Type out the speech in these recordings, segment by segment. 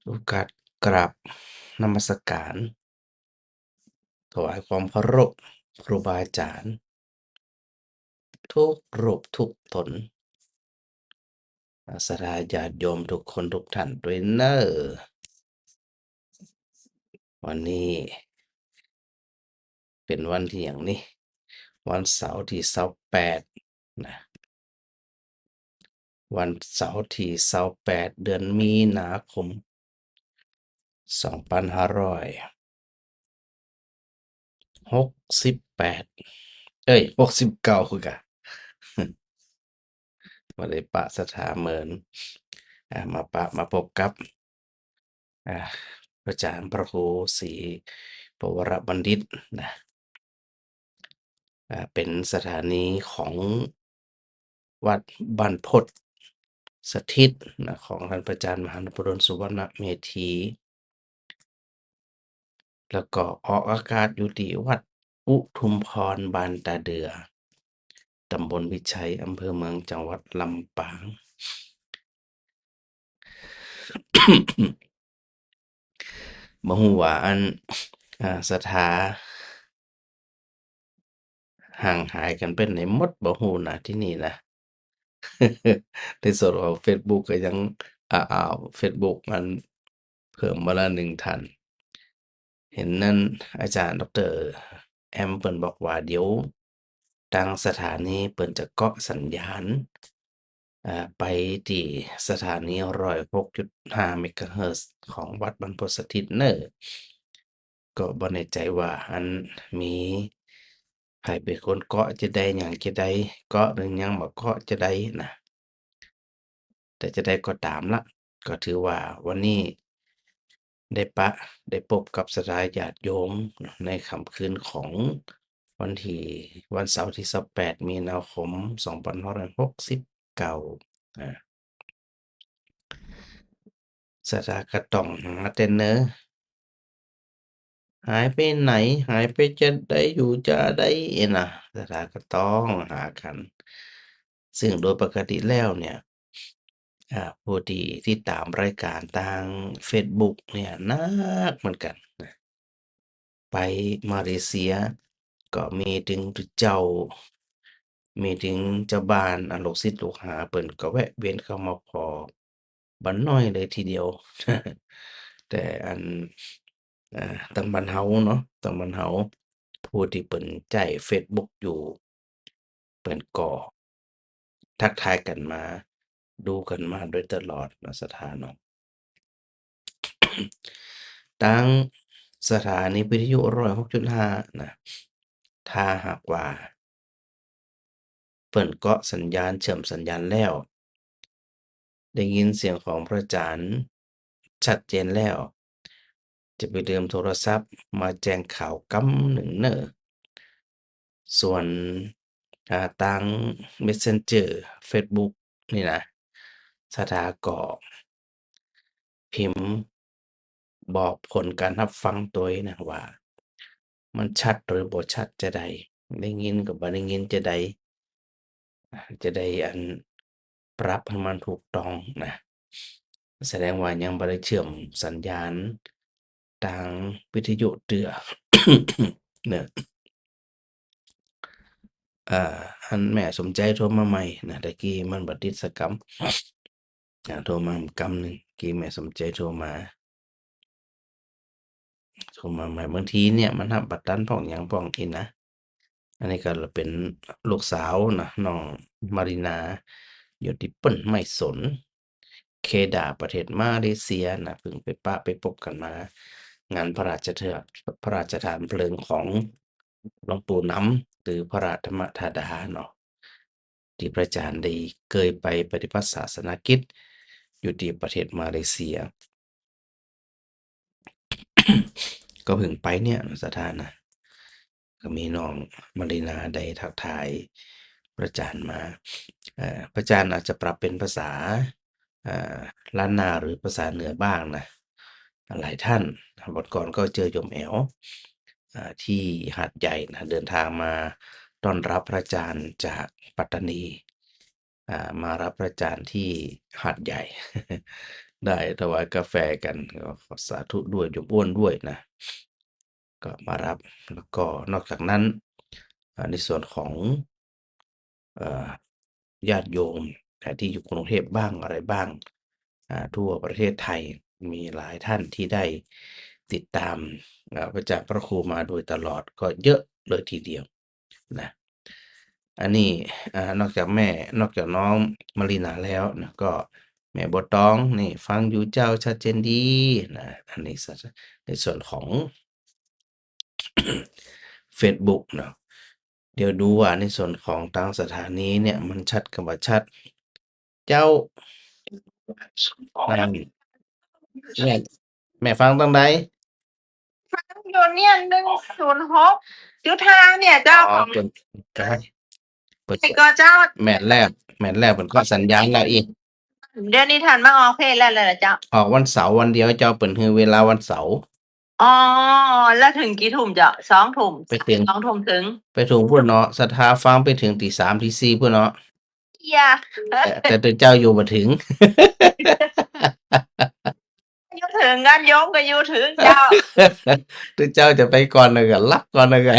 ໂອກາດກາບນະມັດສະການ ຖວາຍຄວາມເຄົາລົບຄູບາອາຈານທຸກຮູບທຸກຕົນ, ສະທາຍາດໂຍມທຸກຄົນທຸກທ່ານດ້ວຍເນີ. ວັນນີ້ເປັນວັນທີຫຍັງນີ້? ວັນເສົາທີຊາວແປດນະ. ວັນເສົາທີຊາວແປດ ເດືອນມີນາຄົມ ສອງພັນຫ້າຮ້ອຍຫົກສິບແປດ ເອີຍ ຫົກສິບເກົ້າ ຄືກັນ. ບໍ່ໄດ້ປະສະຖາເມີນ ອາ ມາປະ ມາພົບກັບ ອາ ພະອາຈານພະຄູ ສີປະວະລະບັນດິດນະ. ອາ ເປັນສະຖານີຂອງວັດບັນພົດສະຖິດນະ ຂອງທ່ານພະອາຈານມະຫານົບພະດົນ ສຸວັນນະເມທີ ແລ້ວກໍອອກອາກາດຢູ່ທີ່ວັດອຸທຸມພອນ ບ້ານຕາເດື່ອ ຕຳບົນວິໄຊ ອຳເພີເມືອງ ຈັງຫວັດລຳປາງ. ບໍ່ຮູ້ວ່າອັນ ອາ ສະຖາຫ່າງຫາຍກັນໄປໃນໝົດ ບໍ່ຮູ້ນະ ທີ່ນີ້ນະ. ໃນສ່ວນຂອງເຟສບຸກກໍຍັງ ອາ ເຟສບຸກມັນເພີ່ມມາລະໜຶ່ງທ່ານ. ເຫັນນັ້ນ ອາຈານ ດອກເຕີ ແອມ ເພິ່ນບອກວ່າ ດຽວທາງສະຖານີເພິ່ນຈະເກາະສັນຍານ ອາ ໄປທີ່ສະຖານີຮ້ອຍຫົກຈຸດຫ້າເມກາເຮີດຂອງວັດບັນພົດສະຖິດເນີ. ກໍບໍ່ແນ່ໃຈວ່າອັນມີໃຜເປັນຄົນເກາະຈະໄດ້ ຫຍັງຈະໄດ້ ເກາະຫຼືຍັງບໍ່ເກາະຈະໄດ້ນະ. ແຕ່ຈະໄດ້ກໍຕາມລະ ກໍຖືວ່າວັນນີ້ໄດ້ປະ ໄດ້ພົບກັບສະຖາຍາດໂຍມໃນຄ່ຳຄືນຂອງວັນທີ ວັນເສົາທີຊາວແປດ ມີນາຄົມ ສອງພັນຫ້າຮ້ອຍຫົກສິບເກົ້າ ອາ ສະຖາກະຕ້ອງຫາແຕ່ເນີ ຫາຍໄປໃນ ຫາຍໄປຈະໃດ ຢູ່ຈະໃດ ເອນະ ສະຖາກະຕ້ອງຫາກັນ. ຊຶ່ງໂດຍປົກກະຕິແລ້ວເນ່ຍ ອາ ຜູ້ທີ່ຕິດຕາມລາຍການທາງເຟສບຸກເນ່ຍໜັກເໝືອນກັນນະ. ໄປມາເລເຊຍກໍມີເຖິງເຈົ້າ ມີເຖິງເຈົ້າບ້ານ ອາ ລູກສິດລູກຫາເພິ່ນກໍແວະວຽນເຂົ້າມາພໍ້ ບໍ່ໜ້ອຍເລີຍທີດຽວ. ແຕ່ອັນ ອາ ທາງບ້ານເຮົາເນາະ ທາງບ້ານເຮົາ ຜູ້ທີ່ເພິ່ນໃຊ້ເຟສບຸກຢູ່ ເພິ່ນກໍທັກທາຍກັນມາ ດູກັນມາໂດຍຕະຫຼອດເນາະ ສະຖາເນາະ. ທາງສະຖານີວິທະຍຸຮ້ອຍຫົກຈຸດຫ້ານະ ຖ້າຫາກວ່າເພິ່ນເກາະສັນຍານ ເຊື່ອມສັນຍານແລ້ວ ໄດ້ຍິນສຽງຂອງພະອາຈານຊັດເຈນແລ້ວ ຈະໄປເດີມໂທລະສັບມາແຈ້ງຂ່າວກຳໜຶ່ງເນີ. ສ່ວນ ອາ ທາງເມສເຊັນເຈີເຟສບຸກນີ້ນະ ສະຖາກໍພິມບອກຜົນການຮັບຟັງໂຕເອງນະວ່າ ມັນຊັດຫຼືບໍ່ຊັດຈະໃດ ໄດ້ຍິນກັບບໍ່ໄດ້ຍິນຈະໃດ ຈະໄດ້ອັນ ປັບໃຫ້ມັນຖືກຕ້ອງນະ. ສະແດງວ່າຍັງບໍ່ໄດ້ເຊື່ອມສັນຍານທາງວິທະຍຸເທື່ອເນີ. ອາ ອັນແມ່ສົມໃຈໂທມາໃໝ່ນະ ຕະກີ້ມັນບໍ່ຕິດສະກຳ ອາ ໂທມາກຳໜຶ່ງ ກີ້ແມ່ສົມໃຈໂທມາ. ໂທມາໃໝ່ ບາງທີເນ່ຍມັນຮັບບໍ່ທັນພ້ອງຫຍັງພ້ອງອີ່ນະ. ອັນນີ້ກໍເປັນລູກສາວນະ ນ້ອງມາຣີນາ ຢູ່ທີ່ເປິ້ນໄມ້ສົນ ເຄດາ ປະເທດມາເລເຊຍນະ. ເພິ່ງໄປປະໄປພົບກັນມາ ງານພະລາຊະ ພະລາຊະທານເພີງຂອງຫຼວງປູ່ນຳ ຫຼື ພະລາທຳມະທາດາເນາະ ທີ່ພະອາຈານໄດ້ເຄີຍໄປປະຕິບັດສາສະໜາກິດຢູ່ທີ່ປະເທດມາເລເຊຍ. ກໍເພິ່ງໄປເນ່ຍ ສະຖານະ ກໍມີນ້ອງມາຣີນາໄດ້ທັກທາຍພະອາຈານມາ. ເອີ ພະອາຈານອາດຈະປັບເປັນພາສາ ເອີ ລ້ານນາ ຫຼື ພາສາເໜືອບ້າງນະ. ຫຼາຍທ່ານ ວັນກ່ອນກໍເຈີໂຍມແອວ ເອີ ທີ່ຫາດໃຫຍ່ນະ ເດີນທາງມາຕ້ອນຮັບພະອາຈານຈາກປັດຕານີ ອ່າ ມາຮັບພະອາຈານທີ່ຫາດໃຫຍ່. ໄດ້ຖວາຍກາແຟກັນ ກໍຂໍສາທຸດ້ວຍ ໂຍມອ້ວນດ້ວຍນະ ກໍມາຮັບ. ແລ້ວກໍນອກຈາກນັ້ນ ອາ ໃນສ່ວນຂອງ ເອີ ຍາດໂຍມ ນະ ທີ່ຢູ່ກຸງເທບບ້າງ ອະໄລບ້າງ ອາ ທົ່ວປະເທດໄທ ມີຫຼາຍທ່ານທີ່ໄດ້ຕິດຕາມ ອາ ພະອາຈານພະຄູມາໂດຍຕະຫຼອດ ກໍເຍາະເລີຍທີດຽວນະ. ອັນນີ້ ອາ ນອກຈາກແມ່ ນອກຈາກນ້ອງມາລີນາແລ້ວນະ ກໍແມ່ບົວຕອງນີ້ ຟັງຢູ່ເຈົ້າ ຊັດເຈນດີນະ. ອັນນີ້ ໃນສ່ວນຂອງ ເຟສບຸກເນາະ. ດຽວດູວ່າໃນສ່ວນຂອງທາງສະຖານີເນ່ຍ ມັນຊັດກັບບໍ່ຊັດ. ເຈົ້າ ນັ້ນ ແມ່ ແມ່ຟັງທາງໃດ? ຟັງຢູ່ເນ່ຍ ໜຶ່ງສູນຫົກຈຸດຫ້າເນ່ຍເຈົ້າ. ອໍ ຂອງ ເພິ່ນ ເພິ່ນ ໃຫ້ກໍເຈົ້າ. ແມ່ນແລ້ວ ແມ່ນແລ້ວ ເພິ່ນເຄາະສັນຍານແລ້ວອີກ. ດຽວນີ້ທ່ານມາອອກເພຈແລ້ວລະເຈົ້າ? ອອກວັນເສົາວັນດຽວເຈົ້າ ເພິ່ນໃຫ້ເວລາວັນເສົາ. ອໍ ແລ້ວເຖິງກີ່ທຸ່ມເຈົ້າ? ສອງທຸ່ມ ໄປເຖິງ ສອງທຸ່ມເຖິງ ໄປເຖິງພຸ້ນເນາະ ສັດທາຟັງໄປເຖິງຕີສາມຕີສີ່ພຸ້ນເນາະ. ເອີ ແຕ່ ແຕ່ຕົວເຈົ້າຢູ່ບໍ່ເຖິງ ຢູ່ເຖິງ ງານໂຍມກໍຢູ່ເຖິງເຈົ້າ. ຕົວເຈົ້າຈະໄປກ່ອນ ແລ້ວກໍຫຼັບກ່ອນ ແລ້ວກໍ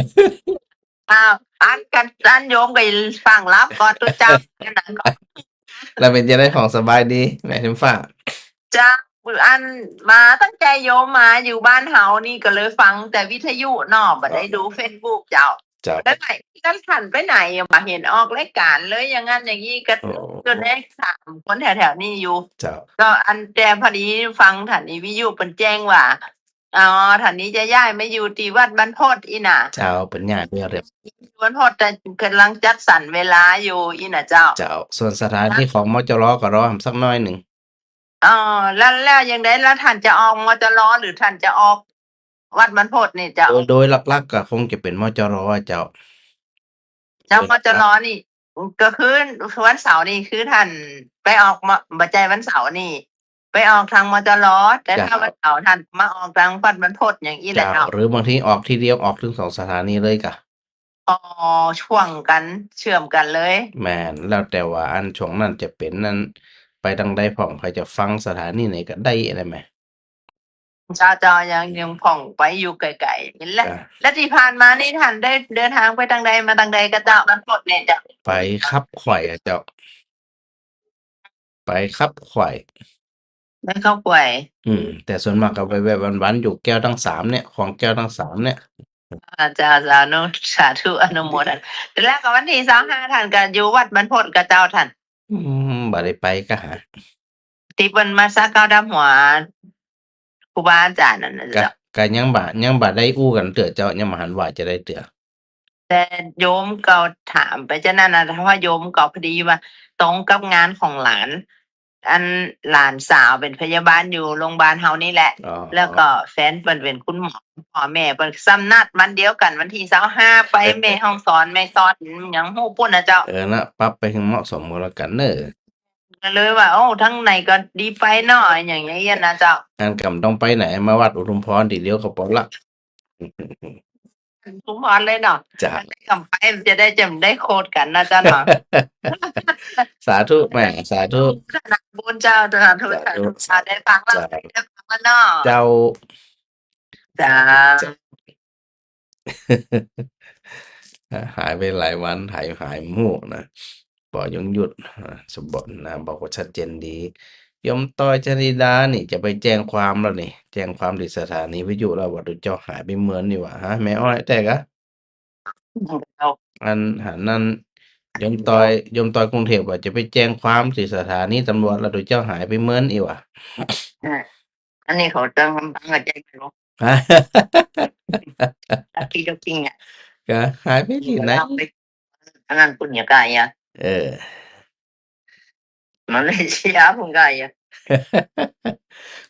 ອ້າວ ອັນກັນ ອັນໂຍມກໍຟັງຫຼັບກ່ອນ ຕົວເຈົ້າ ແລ້ວເປັນຈັ່ງໃດ ຂອງສະບາຍດີແມ່ເທັມຟ້າ? ເຈົ້າ ອັນ ມາຕັ້ງແຕ່ໂຍມມາຢູ່ບ້ານເຮົານີ້ ກໍເລີຍຟັງແຕ່ວິທະຍຸເນາະ ບໍ່ໄດ້ດູເຟສບຸກເຈົ້າ. ເຈົ້າ ແລ້ວ ແລ້ວທ່ານໄປໄຫນ ບໍ່ເຫັນອອກລາຍການເລີຍ ຢ່າງນັ້ນຢ່າງນີ້ ກໍ ໂອ້ ຈົນໄດ້ຖາມຄົນແຖວໆນີ້ຢູ່. ເຈົ້າ ກໍອັນ ແຕ່ພໍດີຟັງທ່ານວິທະຍຸເພິ່ນແຈ້ງວ່າ ອໍ ທ່ານນີ້ຈະຍ້າຍມາຢູ່ທີ່ວັດບັນພົດອີ່ນະ. ເຈົ້າ ເພິ່ນຍ້າຍໄປແລ້ວ ວັດບັນພົດ ແຕ່ກຳລັງຈັດສັນເວລາຢູ່ອີ່ນະເຈົ້າ. ເຈົ້າ ສ່ວນສະຖານີຂອງ ມຈລ ກໍລໍນຳສັກໜ້ອຍໜຶ່ງ. ອໍ ແລ້ວ ແລ້ວຈັ່ງໃດ ແລ້ວທ່ານຈະອອກ ມຈລ ຫຼື ທ່ານຈະອອກວັດບັນພົດນີ້ເຈົ້າ? ໂດຍ ໂດຍຫຼັກໆ ກໍຄົງຈະເປັນ ມຈລ ເຈົ້າ. ເຈົ້າ ມຈລ ນີ້ ກໍຄືວັນເສົານີ້ ຄືທ່ານໄປອອກ ມ- ບໍ່ໃຈວັນເສົານີ້ ໄປອອກທາງ ມຈລ ແຕ່ ເຈົ້າ ຖ້າວັນເສົາທ່ານມາອອກທາງວັດບັນພົດຫຍັງອີ່ແຫຼະເຈົ້າ. ເຈົ້າ ຫຼືບາງທີອອກທີດຽວ ອອກເຖິງສອງສະຖານີເລີຍກະ. ອໍ ຊ່ວງກັນ ເຊື່ອມກັນເລີຍ. ແມ່ນ ແລ້ວແຕ່ວ່າອັນຊ່ວງນັ້ນຈະເປັນນັ້ນ ໄປທາງໃດພ້ອມ ໃຜຈະຟັງສະຖານີໃດກໍໄດ້ ໄດ້ແມ. ເຈົ້າ ເຈົ້າ ຍັງ ຍັງຜ່ອງໄປຢູ່ໄກໆ ນີ້ແຫຼະ. ແລ້ວທີ່ຜ່ານມານີ້ທ່ານໄດ້ເດີນທາງໄປທາງໃດມາທາງໃດກະເຈົ້າ? ໄປຂັບຂວາຍອະເຈົ້າ ໄປຂັບຂວາຍ ໄປຂັບຂວາຍ. ອືມ ແຕ່ສ່ວນມາກກໍແວະໆ ວັນໆ ຢູ່ແກ້ວທັງສາມເນ່ຍ ຂອງແກ້ວທັງສາມເນ່ຍ. ອາ ເຈົ້າ ເຈົ້າ ອະນຸ ສາທຸ ອະນຸໂມທະນາ. ແລ້ວກໍວັນທີຊາວຫ້າທ່ານກໍຢູ່ວັດບັນພົດກະເຈົ້າທ່ານ? ອືມ ບໍ່ໄດ້ໄປກະຫາ ທີ່ເພິ່ນມາສາເກົ້າດຳຫົວຄູບາອາຈານນັ້ນນະ ກະ ເຈົ້າ ກະຍັງບໍ່ ຍັງບໍ່ໄດ້ອູ້ກັນເທື່ອເຈົ້າ ຍັງບໍ່ທັນວ່າຈະໄດ້ເທື່ອ. ແຕ່ໂຍມກໍຖາມໄປຈັ່ງນັ້ນນະ ເພາະໂຍມກໍພໍດີວ່າຕົງກັບງານຂອງຫຼານ ອັນ ຫຼານສາວເປັນພະຍາບານຢູ່ໂລງບານເຮົານີ້ແຫຼະ ອໍ ແລ້ວກໍແຟນເພິ່ນເປັນຄຸນໝໍ ພໍ່ແມ່ເພິ່ນຊຳນັດວັນດຽວກັນ ວັນທີຊາວຫ້າ ໄປແມ່ຮ່ອງສອນ ແມ່ສອດ ຫຍັງຮູ້ປຸ້ນນະເຈົ້າ. ເອີ ນະ ປັບໄປໃຫ້ເໝາະສົມກັນແລ້ວກັນເດີ. ກໍເລີຍວ່າ ໂອ້ ທາງໃນກໍດີໄປເນາະ ຫຍັງຢ່າງນີ້ນະເຈົ້າ. ອັນກຳຕ້ອງໄປໃນ ມາວັດອຸທຸມພອນທີດຽວກໍພໍລະ ອຸທຸມພອນເລີຍເນາະ. ເຈົ້າ ທາງໃດກຳໄປ ຈະໄດ້ ຈະໄດ້ໂຄດກັນນະເຈົ້າເນາະ. ສາທຸແມ່ ສາທຸ ບຸນເຈົ້າ ສາທຸ ສາທຸ ສາທຸ ໄດ້ຟັງແລ້ວ ໄດ້ຟັງແລ້ວເນາະ. ເຈົ້າ ເຈົ້າ ຫາຍໄປຫຼາຍວັນ ຫາຍ ຫາຍໝູ່ນະ ບໍ່ຍົງຢຸດ ອາ ສະບັດນະ ບອກວ່າຊັດເຈນດີ. ໂຍມຕ້ອຍ ຈະນິດານີ້ຈະໄປແຈ້ງຄວາມແລ້ວນີ້ ແຈ້ງຄວາມທີ່ສະຖານີວິທະຍຸແລ້ວ ວ່າເຈົ້າຫາຍໄປເໝືອນນີ້ຫວາ ຮະ ແມ່ອ້ອຍແທ້ກະ. ອັນ ອັນນັ້ນ ໂຍມຕ້ອຍ ໂຍມຕ້ອຍກຸງເທບວ່າຈະໄປແຈ້ງຄວາມທີ່ສະຖານີຕຳຫຼວດ ແລ້ວເຈົ້າຫາຍໄປເໝືອນອີກຫວາ. ອັນນີ້ເຂົາເຈົ້າກຳລັງແຈ້ງຢູ່ ທີ່ຕົວຈິງອະ ກະຫາຍໄປທີ່ໄຫນ ອັນນັ້ນພຸ້ນຍາກາຍອະ ເອີ ມາເລເຊຍພຸ້ນກາຍອະ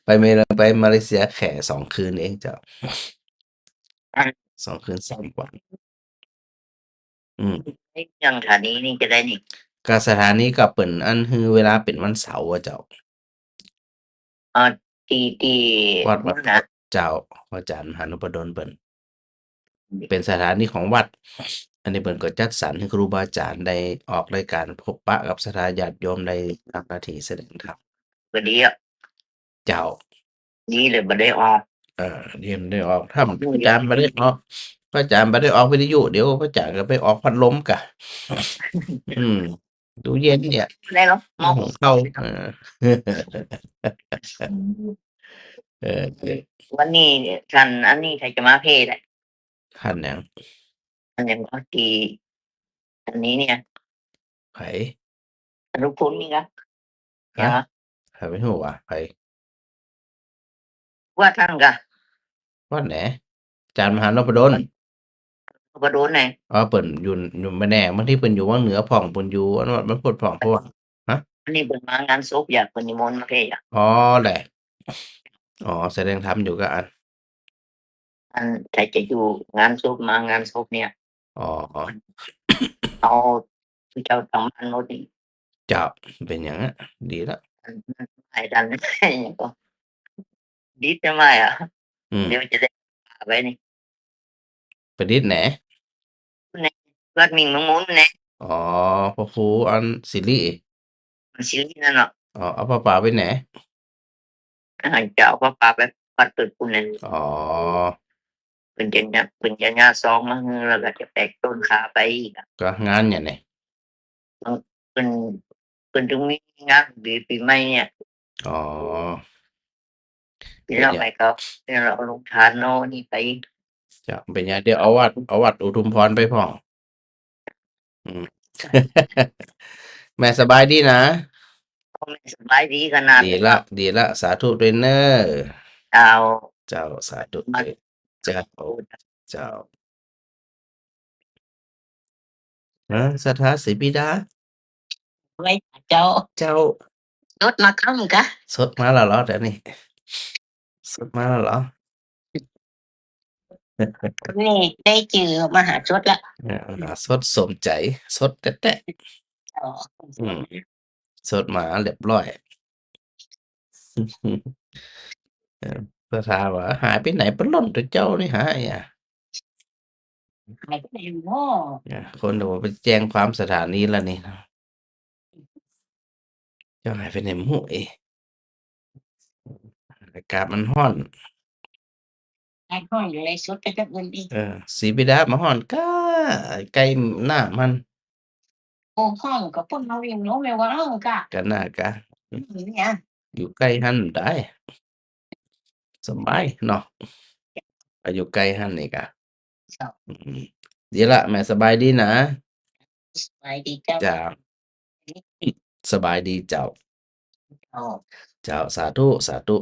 ໄປເມ ໄປມາເລເຊຍແຄ່ສອງຄືນເອງເຈົ້າ ສອງຄືນສາມວັນ. ອືມ ຍັງສະຖານີນີ້ຈະໄດ້ນີ້ ກະສະຖານີກໍເປັນອັນ ຄືເວລາເປັນວັນເສົາອະເຈົ້າ. ເອີ ທີ່ ທີ່ວັດ ວັດ ເຈົ້າ ອາຈານມະຫານຸພະດົນເພິ່ນ ເປັນສະຖານີຂອງວັດ. ອັນນີ້ເພິ່ນກໍຈັດສັນໃຫ້ຄູບາອາຈານໄດ້ອອກລາຍການພົບປະກັບສັດທາຍາດໂຍມ ໄດ້ທຳໜ້າທີ່ສະແດງທຳ ກໍດີອະ. ເຈົ້າ ດີແລ້ວບໍ່ໄດ້ອອກ ເອີ ດີມັນໄດ້ອອກ ຖ້າພະອາຈານບໍ່ໄດ້ອອກ ພະອາຈານບໍ່ໄດ້ອອກວິທະຍຸ ດຽວພະອາຈານກໍໄປອອກພັດລົມກະ ອືມ ຕູ້ເຢັນນີ້ ໄດ້ເນາະ ໝໍ ຫຸງເຂົ້າ ເອີ ເອີ ເອີ ວັນນີ້ທ່ານອັນນີ້ໃຜຈະມາເພດ ທ່ານຫຍັງ? ອັນຫຍັງກໍທີ່ ອັນນີ້ນີ້ ໃຜ? ອະນຸພົນນີ້ນະ ຮະ? ໃຜໄປຮູ້ວ່າໃຜ? ວັດຫັ້ນກະ ວັດໃດ? ອາຈານມະຫານົບພະດົນ ນົບພະດົນໃດ? ອໍ ເພິ່ນຢູ່ ຢູ່ມະແນງ ບາງທີເພິ່ນຢູ່ວັງເໜືອພ້ອມ ເພິ່ນຢູ່ອັນວັດບັນພົດພ້ອມ ເພາະວ່າ ຮະ? ອັນນີ້ເພິ່ນມາງານສົບ ຢາກເພິ່ນນິມົນມາເພດ ອໍ ແຫຼະ ອໍ ສະແດງທຳຢູ່ກັບອັນ ອັນໃຜຈະຢູ່ງານສົບ ມາງານສົບນີ້ ອໍ ເອົາເຈົ້າທາງບ້ານໝົດນີ້ ເຈົ້າ ເປັນຫຍັງອະ ດີລະ ອັນນັ້ນ ອັນນັ້ນ ຫຍັງກໍ ດິດຈະມາອະ ອືມ ດຽວຈະໄດ້ໄປນີ້ ປະດິດແໜ ແໜ ວັດມິງເມືອງມຸນແໜ ອໍ ພະຄູອັນສິລິ ສິລິນັ້ນເນາະ ອໍ ເອົາຜ້າປ່າໄປແໜ ອາ ຈະເອົາຜ້າປ່າໄປວັດເກີດພຸ້ນແຫຼະ ອໍ ເພິ່ນຈະຍະ ເພິ່ນຈະຍະຊອງມາໃຫ້ ແລ້ວກໍຈະແບກຕົ້ນຂາໄປອີກ ກໍງານຫຍັງນີ້? ເພິ່ນ ເພິ່ນ ເພິ່ນຈຶ່ງມີງານປີ ປີໃໝ່ນີ້ ອໍ ປີໃໝ່ກໍເອົາໂຮງທານເນາະ ນີ້ໄປ ເຈົ້າ ເປັນຫຍັງ ດຽວເອົາວັດ ເອົາວັດອຸທຸມພອນໄປພ້ອມ ອືມ ແມ່ສະບາຍດີນະ? ແມ່ສະບາຍດີຂະໜາດ ດີລະ ດີລະ ສາທຸດ້ວຍເນີ ເຈົ້າ ເຈົ້າ ສາທຸ ເຈົ້າ ເຈົ້າ ເອີ ສັດທາສີປີດາ ໄວ້ເຈົ້າ ເຈົ້າ ສົດມາຄ່ຳກະ ສົດມາແລ້ວເຫລອ ດຽວນີ້ ສົດມາແລ້ວເຫລອ? ນີ້ໄດ້ຈື່ມະຫາສົດລະ ເອີ ມະຫາສົດສົມໃຈ ສົດແທ້ໆ ອໍ ອືມ ສົດມາລຽບຮ້ອຍ ເອີ ເພິ່ນຖາມວ່າ ຫາຍໄປໃນ ປະຫຼົ່ນຕົວເຈົ້ານີ້ຫາຍອະ ຫາຍໄປໃນເນາະ ເອີ ຄົນໂທໄປແຈ້ງຄວາມສະຖານີລະນີ້ ເຈົ້າຫາຍໄປໃນໝູ່ເອ ອາກາດມັນຮ້ອນ ອາກາດຮ້ອນຢູ່ໃນສຸດກະຈັກເບິ່ງອີກ ເອີ ສີປີດາມາຮ້ອນກະ ໃກ້ນ້ຳຫັ້ນ ໂອ້ ຮ້ອນກະພົ້ນມາວິ່ງລົງແລ້ວວ່າ ເອີ ກະ ກະໜ້າກະ ອືມ ຢູ່ໃກ້ຫັ້ນໄດ້ ສະບາຍເນາະ ອາ ຢູ່ໃກ້ຫັ້ນນີ້ກະ ເຈົ້າ ອືມ ດີລະ ແມ່ສະບາຍດີນະ? ສະບາຍດີເຈົ້າ ເຈົ້າ ສະບາຍດີເຈົ້າ ເຈົ້າ ເຈົ້າ ສາທຸ ສາທຸ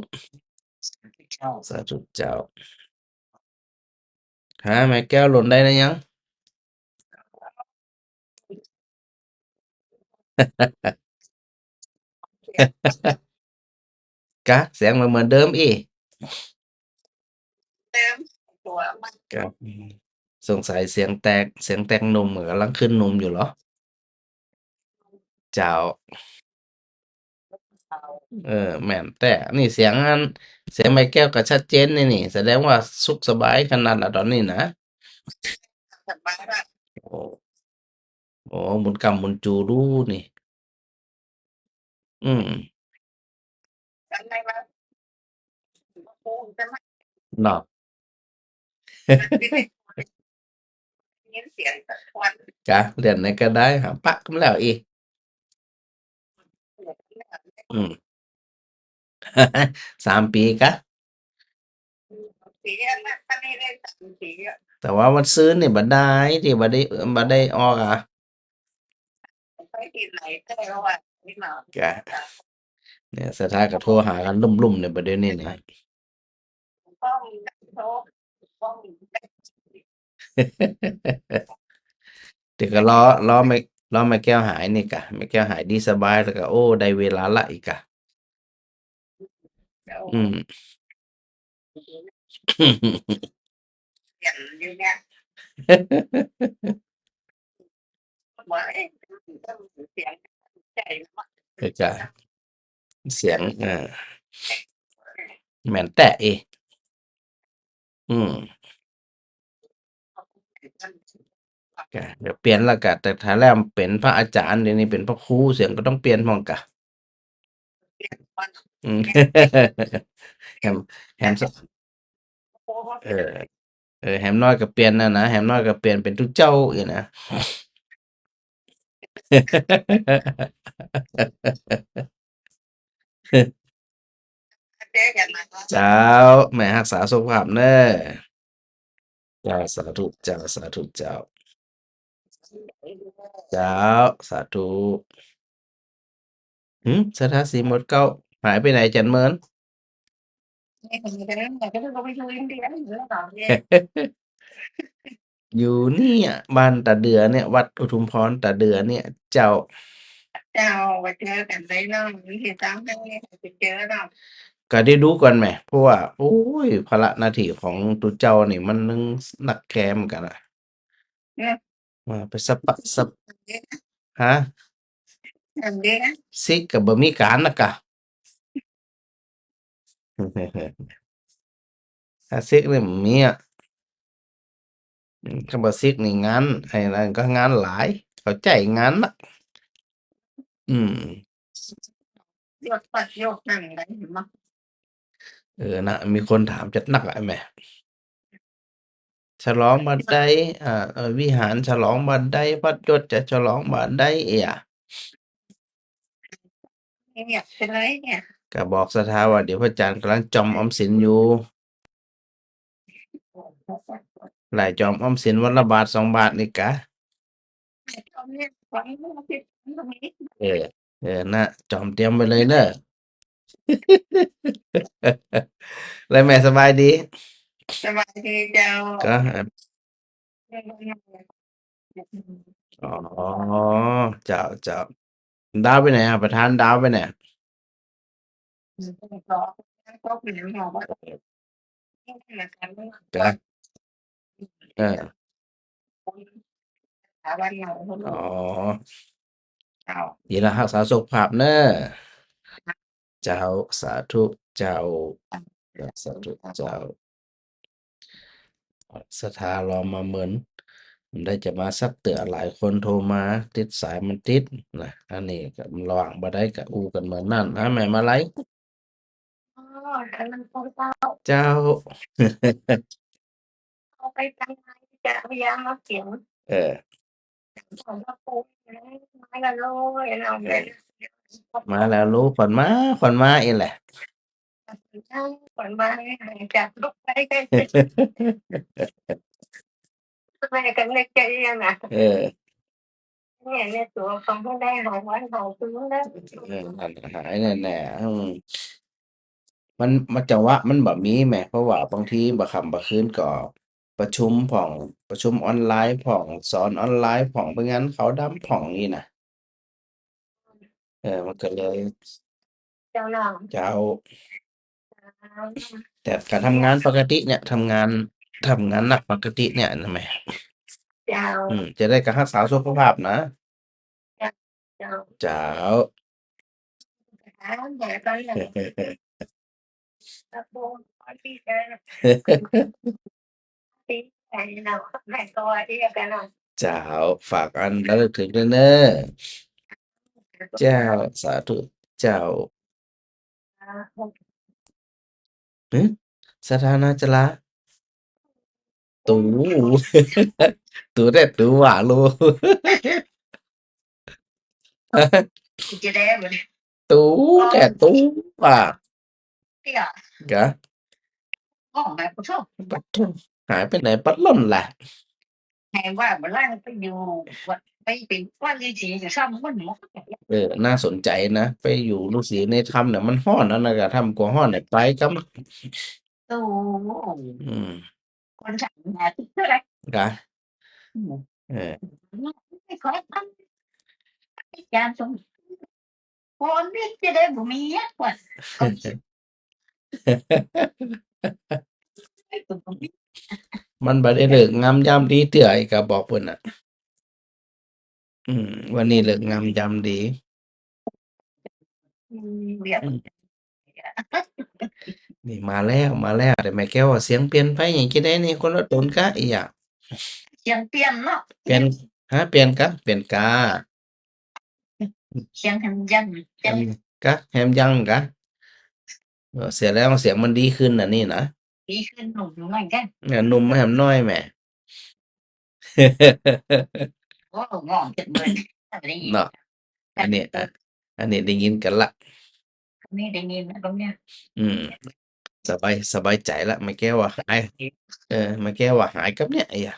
ສາທຸເຈົ້າ ສາທຸເຈົ້າ ຫາແມ່ແກ້ວຫຼົ່ນໄດ້ນະຍັງ? ກະ ສຽງມັນເໝືອນເດີມອີກ ເດີມ ຕົວມັນ ກະ ສົງໄສສຽງແຕກ ສຽງແຕກໜຸ່ມ ກຳລັງຂຶ້ນໜຸ່ມຢູ່ເຫລາະ? ເຈົ້າ ເອີ ແມ່ນແທ້ ນີ້ສຽງອັນ ສຽງແມ່ແກ້ວກໍຊັດເຈນນີ້ ນີ້ ສະແດງວ່າສຸກສະບາຍຂະໜາດລະຕອນນີ້ນະ ສະບາຍລະ ໂອ້ ໂອ້ ໝູນກຳໝູນຈູດູນີ້ ອືມ ເນາະ ກະເລື່ອນໃນກະໄດ້ຫາປະກັນແລ້ວອີກ ອືມ ສາມປີກະ ແຕ່ວ່າວັນຊືນນີ້ບໍ່ໄດ້ ທີ່ບໍ່ໄດ້ ບໍ່ໄດ້ອອກອະ ກະ ນີ້ ສະຖາກະໂທຫາກັນລຸ່ມໆ ນີ້ ປະເດັນນີ້ນະ ແຕ່ກໍລໍ ລໍແມ່ ລໍແມ່ແກ້ວຫາຍນີ້ກະ ແມ່ແກ້ວຫາຍດີສະບາຍແລ້ວກະ ໂອ້ ໄດ້ເວລາລະອີກກະ ອືມ ເອີ ກະສຽງ ເອີ ແມ່ນແຕະເອ ອືມ ກະ ດຽວປ່ຽນລະກະ ແຕ່ຖ້າແລ້ວເປັນພະອາຈານ ດຽວນີ້ເປັນພະຄູ ສຽງກໍຕ້ອງປ່ຽນພ້ອມກະ. ອືມ ແຮມ ແຮມ ເອີ ເອີ ແຮມນ້ອຍກໍປ່ຽນນະ ແຮມນ້ອຍກໍປ່ຽນເປັນຕູເຈົ້າອີກນະ. ເຈົ້າ ແມ່ຮັກສາສຸຂະພາບເດີ. ເຈົ້າ ສາທຸ ເຈົ້າ ສາທຸ ເຈົ້າ ເຈົ້າ ສາທຸ. ຫືມ ສະທາສີໝົດເກົ້າ ຫາຍໄປໃນ ອາຈານເມີນ? ຢູ່ນີ້ ບ້ານຕາເດືອນີ້ ວັດອຸທຸມພອນຕາເດືອນີ້ ເຈົ້າ ເຈົ້າ ໄປເຈີກັນໄດ້ເນາະ ມີທີ່ຕາມໃຫ້ໄປເຈີເນາະ. ກະໄດ້ດູກ່ອນແໝ ເພາະວ່າ ໂອ້ຍ ພາລະໜ້າທີ່ຂອງຕູເຈົ້ານີ້ ມັນໜັກແກມກັນນະ. ເອີ ວ່າໄປສະປະ ສະ ຮະ? ຊິກກໍບໍ່ມີການນະກະ ຖ້າຊິກນີ້ມັນມີອະ ອືມ ຄັນບໍ່ຊິກນີ້ງານ ໄອ້ນັ້ນກໍງານຫຼາຍ ເຂົາໃຈງານນະ. ອືມ ເອີ ນະ ມີຄົນຖາມຈັດໜັກຫຼາຍແໝ. ສະຫຼອງບາດໃດ? ເອີ ເອີ ວິຫານສະຫຼອງບາດໃດ? ພັດຍົດຈະສະຫຼອງບາດໃດ? ເອີຍ ກໍບອກສະຖາວ່າ ດຽວພະອາຈານກຳລັງຈ່ອມອອມສິນຢູ່ ຫຼາຍຈ່ອມອອມສິນວັນລະບາດສອງບາດນີ້ກະ. ເອີ ເອີ ນະ ຈອມຕຽມໄວ້ເລີຍເດີ. ແລ້ວແມ່ສະບາຍດີ? ສະບາຍດີເຈົ້າ. ກໍ ອໍ ເຈົ້າ ເຈົ້າ. ດາວໄປໃນ? ປະທານດາວໄປໃນ? ກະ ເອີ ອໍ ເຈົ້າ ດີລະ ຮັກສາສຸຂະພາບເນີ. ເຈົ້າ ສາທຸ ເຈົ້າ ສາທຸ ເຈົ້າ. ສະຖາລໍມາເມີນ ໄດ້ຈະມາສັກເທື່ອ ຫຼາຍຄົນໂທມາ ຕິດສາຍມັນຕິດນະ. ອັນນີ້ກໍລະຫວ່າງບໍ່ໄດ້ກໍອູ້ກັນເມີນນັ້ນນະ ແມ່ມາໄລ. ອໍ ກຳລັງເຂົ້າເຈົ້າ. ເຈົ້າ ເຂົ້າໄປທາງໃນຈະເອົາຢາມາກິນ. ເອີ ມາແລ້ວລູກ ເອີ ມາແລ້ວລູກ ຂວັນມາ ຂວັນມາອີກແຫຼະ. ຂວັນມາໃຫ້ຈັບລູກໄປ ແມ່ກໍນຶກໃຈຢູ່ນະ. ເອີ ແມ່ ແມ່ຕົວຂອງເພິ່ນໄດ້ຫາຍວັນຫາຍຄືນເດີ. ເອີ ນັ້ນ ຫາຍແນ່ໆ. ອືມ ມັນ ມັນ ຈັງຫວະມັນບໍ່ມີແໝ ເພາະວ່າບາງທີບາງຄ່ຳບາງຄືນກໍປະຊຸມພ້ອມ ປະຊຸມອອນລາຍພ້ອມ ສອນອອນລາຍພ້ອມ ໄປງານຂາວດຳພ້ອມນີ້ນະ. ເອີ ມັນກໍເລີຍ ເຈົ້າ ເຈົ້າ. ແຕ່ການທຳງານປົກກະຕິເນຍ ທຳງານ ທຳງານໜັກປົກກະຕິເນຍນະແມ່. ເຈົ້າ ອືມ ຈັ່ງໃດກໍຮັກສາສຸຂະພາບນະ. ເຈົ້າ ເຈົ້າ. ເຈົ້າ ຝາກອັນລະລຶກເຖິງເດີ. ເຈົ້າ ສາທຸ ເຈົ້າ. ຫຶ ສະຖານະຈະລາ ຕູ ຕູແທ້ຕູຫວ່າລູ ຕູແທ້ຕູຫວ່າ ກະ ປະໂທ້ ຫາຍໄປໃນປັດລົ້ນລະ. ແຮງວ່າບໍ່ໄດ້ໄປຢູ່ວັດ ໄປເປັນພະລືສີຢູ່ຊ້ຳມັນ. ເອີ ໜ້າສົນໃຈນະ ໄປຢູ່ລືສີໃນຖ້ຳນະ ມັນຮ້ອນ ອັນນັ້ນກະຖ້ຳກໍຮ້ອນ ໄປກັບ ໂອ້ ອືມ ຄົນຖາມຫາຕິດເທົ່າໃດ ກະ ອືມ ເອີ ຂໍທຳ ອາຈານສົມ ບໍ່ມີຈະໄດ້ບໍ່ມີຫຍັງວ່າ ມັນບໍ່ໄດ້ເລີກງາມຍາມດີເທື່ອ ກະບອກເພິ່ນນະ. ອືມ ວັນນີ້ເລີກງາມຍາມດີ. ອືມ ອືມ ນີ້ມາແລ້ວ ມາແລ້ວ ແຕ່ແມ່ແກ້ວວ່າສຽງປ່ຽນໄປຫຍັງຈັ່ງໃດນີ້ ຄົນລະຕົນກະອີຫຍັງ ສຽງປ່ຽນເນາະ ປ່ຽນ ຮະ ປ່ຽນກະ ປ່ຽນກະ ສຽງແຮມຍັງ ແຮມກະ ແຮມຍັງກະ ເອີ ເສຍແລ້ວສຽງມັນດີຂຶ້ນອັນນີ້ນະ. ດີຂຶ້ນ ໜຸ່ມຢູ່ເໝືອນກັນ. ເອີ ໜຸ່ມແຮມນ້ອຍແໝ. ໂອ້ ງອມຈັກເບິ່ງ ເນາະ. ອັນນີ້ ອັນນີ້ໄດ້ຍິນກັນລະ. ອັນນີ້ໄດ້ຍິນແລ້ວເບິ່ງເນຍ. ອືມ ສະບາຍ ສະບາຍໃຈລະ ແມ່ແກ້ວວ່າຫາຍ. ເອີ ແມ່ແກ້ວວ່າຫາຍກັບເນຍ ອາ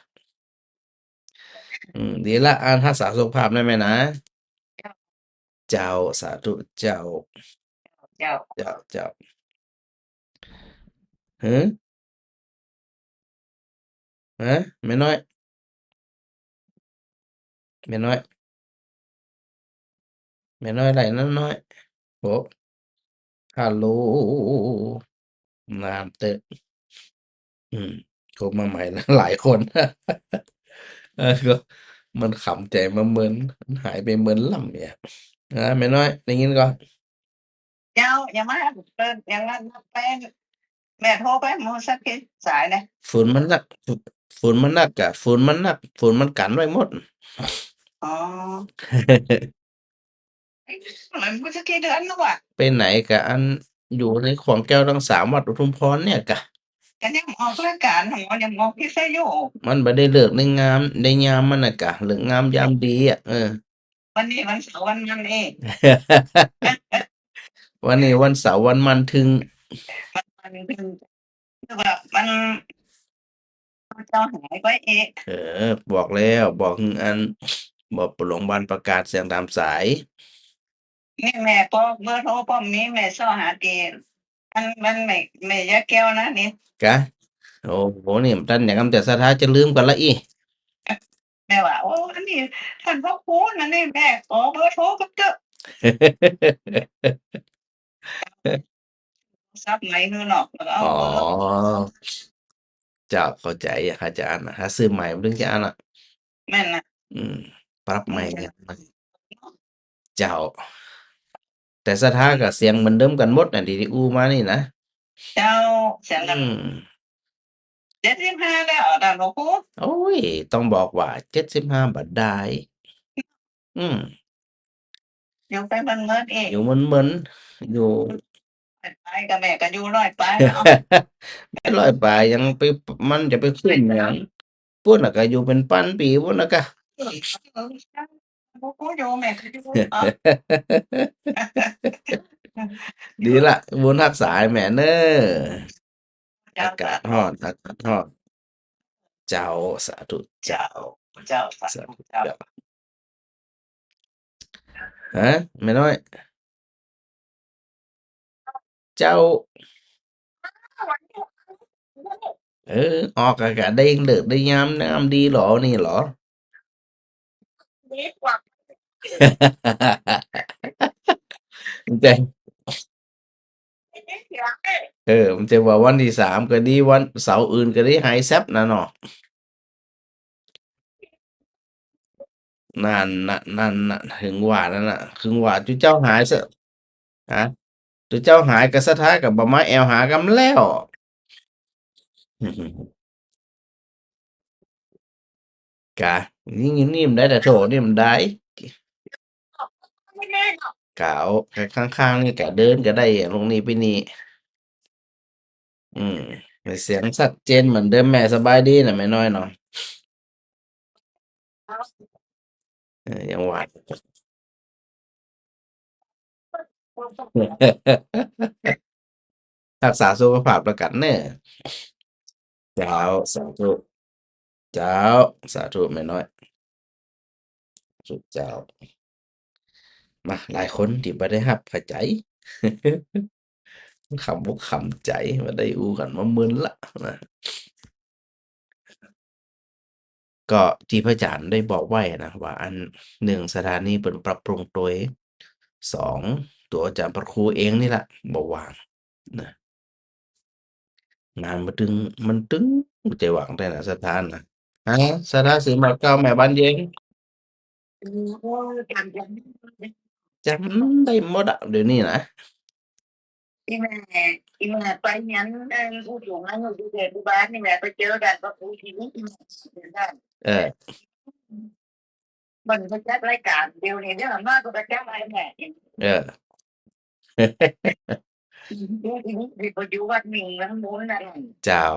ອືມ ດີລະ ອັນ ຮັກສາສຸຂະພາບນະແມ່ນະ. ເຈົ້າ ເຈົ້າ ສາທຸ ເຈົ້າ ເຈົ້າ ເຈົ້າ ເຈົ້າ. ຫື? ຮະ? ແມ່ນ້ອຍ ແມ່ນ້ອຍ ແມ່ນ້ອຍໄຫຼນະນ້ອຍ. ໂອ້ ຮາໂຫຼ ນານເຕີ. ອືມ ໂທມາໃໝ່ຫຼາຍຄົນ. ເອີ ກໍມັນຂຳໃຈມາເມີນ ມັນຫາຍໄປເມີນລຳເນຍ. ອາ ແມ່ນ້ອຍ ໄດ້ຍິນກໍ? ເຈົ້າ ຍັງມາ ເອີ ຍັງມານັດໄປ ແມ່ໂທໄປ ບໍ່ສັກທີສາຍເດ້. ຝຸ່ນມັນໜັກ ຝົນມັນໜັກກະ ຝົນມັນໜັກ ຝົນມັນກັນໄວ້ໝົດ. ອໍ ມັນບໍ່ຈັກເດືອນແລ້ວວະ. ໄປໄຫນກະ ອັນ ຢູ່ໃນຂວາງແກ້ວທັງສາມ ວັດອຸທຸມພອນເນຍກະ ກະຍັງອອກລາຍການ ຍັງອອກວິທະຍຸ. ມັນບໍ່ໄດ້ເລີກໄດ້ງາມ ໄດ້ຍາມມັນນະກະ ເລີກງາມຍາມດີອະ. ເອີ ວັນນີ້ວັນເສົາວັນມັນເອງ ວັນນີ້ວັນເສົາວັນມັນທຶ່ງ ວັນມັນທຶ່ງ ຄືວ່າມັນ ເຈົ້າຫາຍໄປເອງ. ເອີ ບອກແລ້ວ ບອກ ອັນ ບອກປະຫຼວງບ້ານປະກາດສຽງຕາມສາຍ. ນີ້ແມ່ ພໍເບີໂທພ້ອມມີ ແມ່ຊໍຫາຕິ ອັນ ມັນ ແມ່ ແມ່ຍາແກ້ວນະນີ້. ກະ ໂອ້ໂຫ ນີ້ມັນຕັນຫຍັງ ແຕ່ສະທາຈະລືມກັນລະອີ. ແມ່ວ່າ ໂອ້ ອັນນີ້ທ່ານພະຄູນ ອັນນີ້ແມ່ຂໍເບີໂທກັນເຕີ. ສັບໃໝຄືເນາະ ແລ້ວກໍເອົາ ອໍ ເຈົ້າ ເຂົ້າໃຈ ຢາກໃຫ້ຈະອ່ານນະ ຖ້າຊື້ໃໝ່ມັນເຖິງຈະອ່ານນະ. ແມ່ນນະ. ອືມ ປັບໃໝ່ ແມ່ນ ເຈົ້າ ແຕ່ສະທາກໍສຽງເໝືອນເດີມກັນໝົດນະ ທີ່ ທີ່ອູ້ມານີ້ນະ. ເຈົ້າ ສຽງກັນ ອືມ ເຈັດສິບຫ້າແລ້ວທ່ານພະຄູ. ໂອ້ຍ ຕ້ອງບອກວ່າເຈັດສິບຫ້າບາດດາຍ. ອືມ ຢູ່ໄປເມີນໆເອງ ຢູ່ເມີນໆ ຢູ່ ຮ້ອຍປາຍ ກະແມ່ກະຢູ່ຮ້ອຍປາຍເນາະ. ແມ່ນຮ້ອຍປາຍ ຍັງໄປ ມັນຈະໄປຄຸ້ມຫຍັງ ພຸ້ນນະກະຢູ່ເປັນພັນປີພຸ້ນນະກະ. ເອີ ເອີ ບໍ່ຮູ້ຢູ່ ແມ່ກະຢູ່ ເອີ ດີລະ ບຸນຮັກສາໃຫ້ແມ່ເນີ. ເຈົ້າ ອາກາດຮ້ອນ ອາກາດຮ້ອນ. ເຈົ້າ ສາທຸ ເຈົ້າ ເຈົ້າ ສາທຸ ສາທຸ ເຈົ້າ ເຈົ້າ. ຮະ ແມ່ນ້ອຍ ເຈົ້າ ເອີ ອອກອາກາດໄດ້ເລີກໄດ້ຍາມ ງາມດີຫຼໍນີ້ຫຼໍ? ແຕ່ ເອີ ມັນຈະວ່າວັນທີສາມກໍດີ ວັນເສົາອື່ນກໍດີ ຫາຍແຊບນະເນາະ. ນັ້ນນະ ນັ້ນນະ ເຖິງວ່ານັ້ນນະ ເຖິງວ່າຈຸເຈົ້າຫາຍຊະ ຮະ ຈຸເຈົ້າຫາຍກໍສະທາກໍບໍ່ມາແອວຫາກັນແລ້ວ. ກະຍິງນີ້ມັນໄດ້ ແຕ່ໂທນີ້ມັນໄດ້ ກະເອົາຂ້າງໆນີ້ກະເດີນກະໄດ້ ລົງນີ້ໄປນີ້. ອືມ ສຽງຊັດເຈນເໝືອນເດີມແມ່. ສະບາຍດີນະແມ່ນ້ອຍເນາະ. ເອີ ຍັງວ່າ ຮັກສາສຸຂະພາບແລ້ວກັນເນີ. ເຈົ້າ ສາທຸ ເຈົ້າ ສາທຸແມ່ນ້ອຍ ສາທຸເຈົ້າ. ມາ ຫຼາຍຄົນທີ່ບໍ່ໄດ້ຮັບ ເຂົ້າໃຈ ຂຳອົກຂຳໃຈ ວ່າໄດ້ອູ້ກັນມາເມີນລະນະ. ກໍທີ່ພະອາຈານໄດ້ບອກໄວ້ນະ ວ່າອັນ ໜຶ່ງ ສະຖານີເພິ່ນປັບປຸງໂຕເອງ, ສອງ ຕົວອາຈານພະຄູເອງນີ້ລະບໍ່ວ່າງນະ. ງານມັນຕຶງ ມັນຕຶງໃຈຫວັງແທ້ນະ ສະຖານະ. ຮະ ສະຖາສີມາດເກົ້າ ແມ່ບານເຢັນ. ຈຳໄດ້ໝົດອະ ດຽວນີ້ນະ. ອີແມ່ ອີແມ່ໄປຮຽນ ເອີ ຜູ້ສູງອາຍຸຢູ່ເຂດບ້ານນີ້ແຫຼະ ໄປເຈີກັນກັບຜູ້ທີ່ມີ ເອີ ເພິ່ນໄປຈັດລາຍການດຽວນີ້ເດ້ ມາກໍໄປຈັດໃຫ້ແມ່. ເອີ ຜູ້ທີ່ ຜູ້ທີ່ບໍ່ຢູ່ວັດນີ້ ມັນບຸນນັ້ນ ເຈົ້າ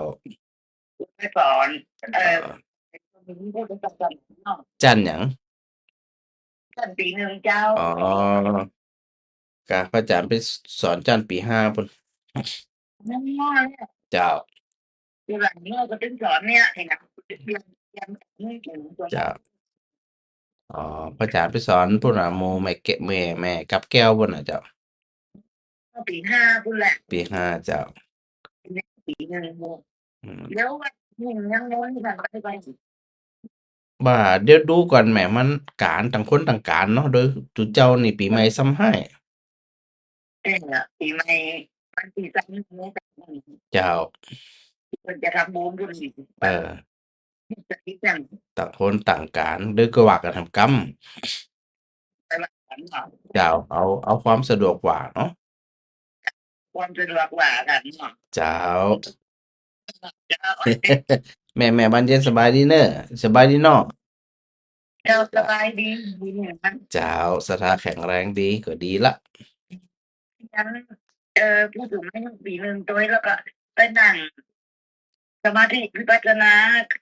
ໄປສອນ ເອີ ອໍ ຈັນຫຍັງ? ຊັ້ນປີໜຶ່ງເຈົ້າ. ອໍ ກະພະອາຈານໄປສອນຊັ້ນປີຫ້າພຸ້ນ. ເຈົ້າ ເຈົ້າ. ອໍ ພະອາຈານໄປສອນພຸ້ນນະ ໝູ່ແມ່ແກະ ແມ່ ແມ່ກັບແກ້ວພຸ້ນນະເຈົ້າ. ປີຫ້າພຸ້ນແຫຼະ ປີຫ້າເຈົ້າ. ປີໜຶ່ງ ອືມ ແລ້ວວ່າຍັງງງກັນໄປ ວ່າດຽວດູກ່ອນແໝ ມັນການຕ່າງຄົນຕ່າງການເນາະ ໂດຍ ໂດຍເຈົ້ານີ້ປີໃໝ່ຊ້ຳຮ້າຍ. ເອີ ປີໃໝ່ ວັນທີສາມ ເຈົ້າ ເພິ່ນຈະທຳບຸນ ບຸນ ເອີ ຕ່າງຄົນຕ່າງການ ຫຼືກໍວ່າກັນທຳກຳ. ເຈົ້າ ເອົາ ເອົາຄວາມສະດວກກວ່າເນາະ ຄວາມສະດວກກວ່າກັນເນາະ. ເຈົ້າ ເຈົ້າ ແມ່ ແມ່ບານເຢັນ ສະບາຍດີເນີ ສະບາຍດີເນາະ. ເຈົ້າ ສະບາຍດີ ເຈົ້າ ສະຖາແຂງແຮງດີ ກໍດີລະ. ຍັງ ເອີ ຜູ້ສູງອາຍຸປີໜຶ່ງໂຕຍ ແລ້ວກໍໄປນັ່ງສະມາທິວິປັດສະນາ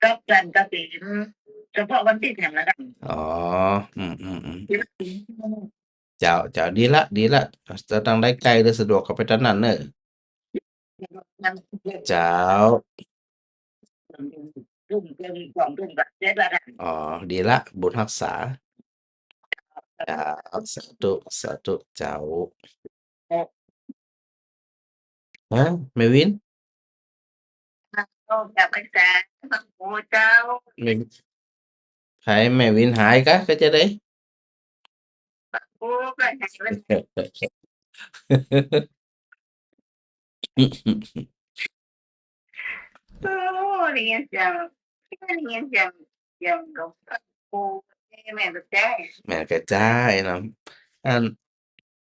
ກັບຈັນກະເສມ ສະເພາະວັນທີຫຍັງນະ? ອໍ ອືມໆໆ ເຈົ້າ ເຈົ້າ ດີລະ ດີລະ ຈະທາງໃດໃກ້ ຫຼືສະດວກກໍໄປທາງນັ້ນເນີ. ເຈົ້າ ອໍ ດີລະ ບຸນຮັກສາ. ເຈົ້າ ສາທຸ ສາທຸ ເຈົ້າ. ຮະ ແມ່ວິນ? ໂອ້ ເຈົ້າ ແມ່ ໃຜ ແມ່ວິນຫາຍກະ ກະຈະໄດ້ ໂອ້ ກະຫາຍ ໂອ້ ໄດ້ຍິນສຽງ ໄດ້ຍິນສຽງ ສຽງ ໂອ້ ແມ່ນກະຈາຍ ແມ່ນກະຈາຍເນາະ. ອັນ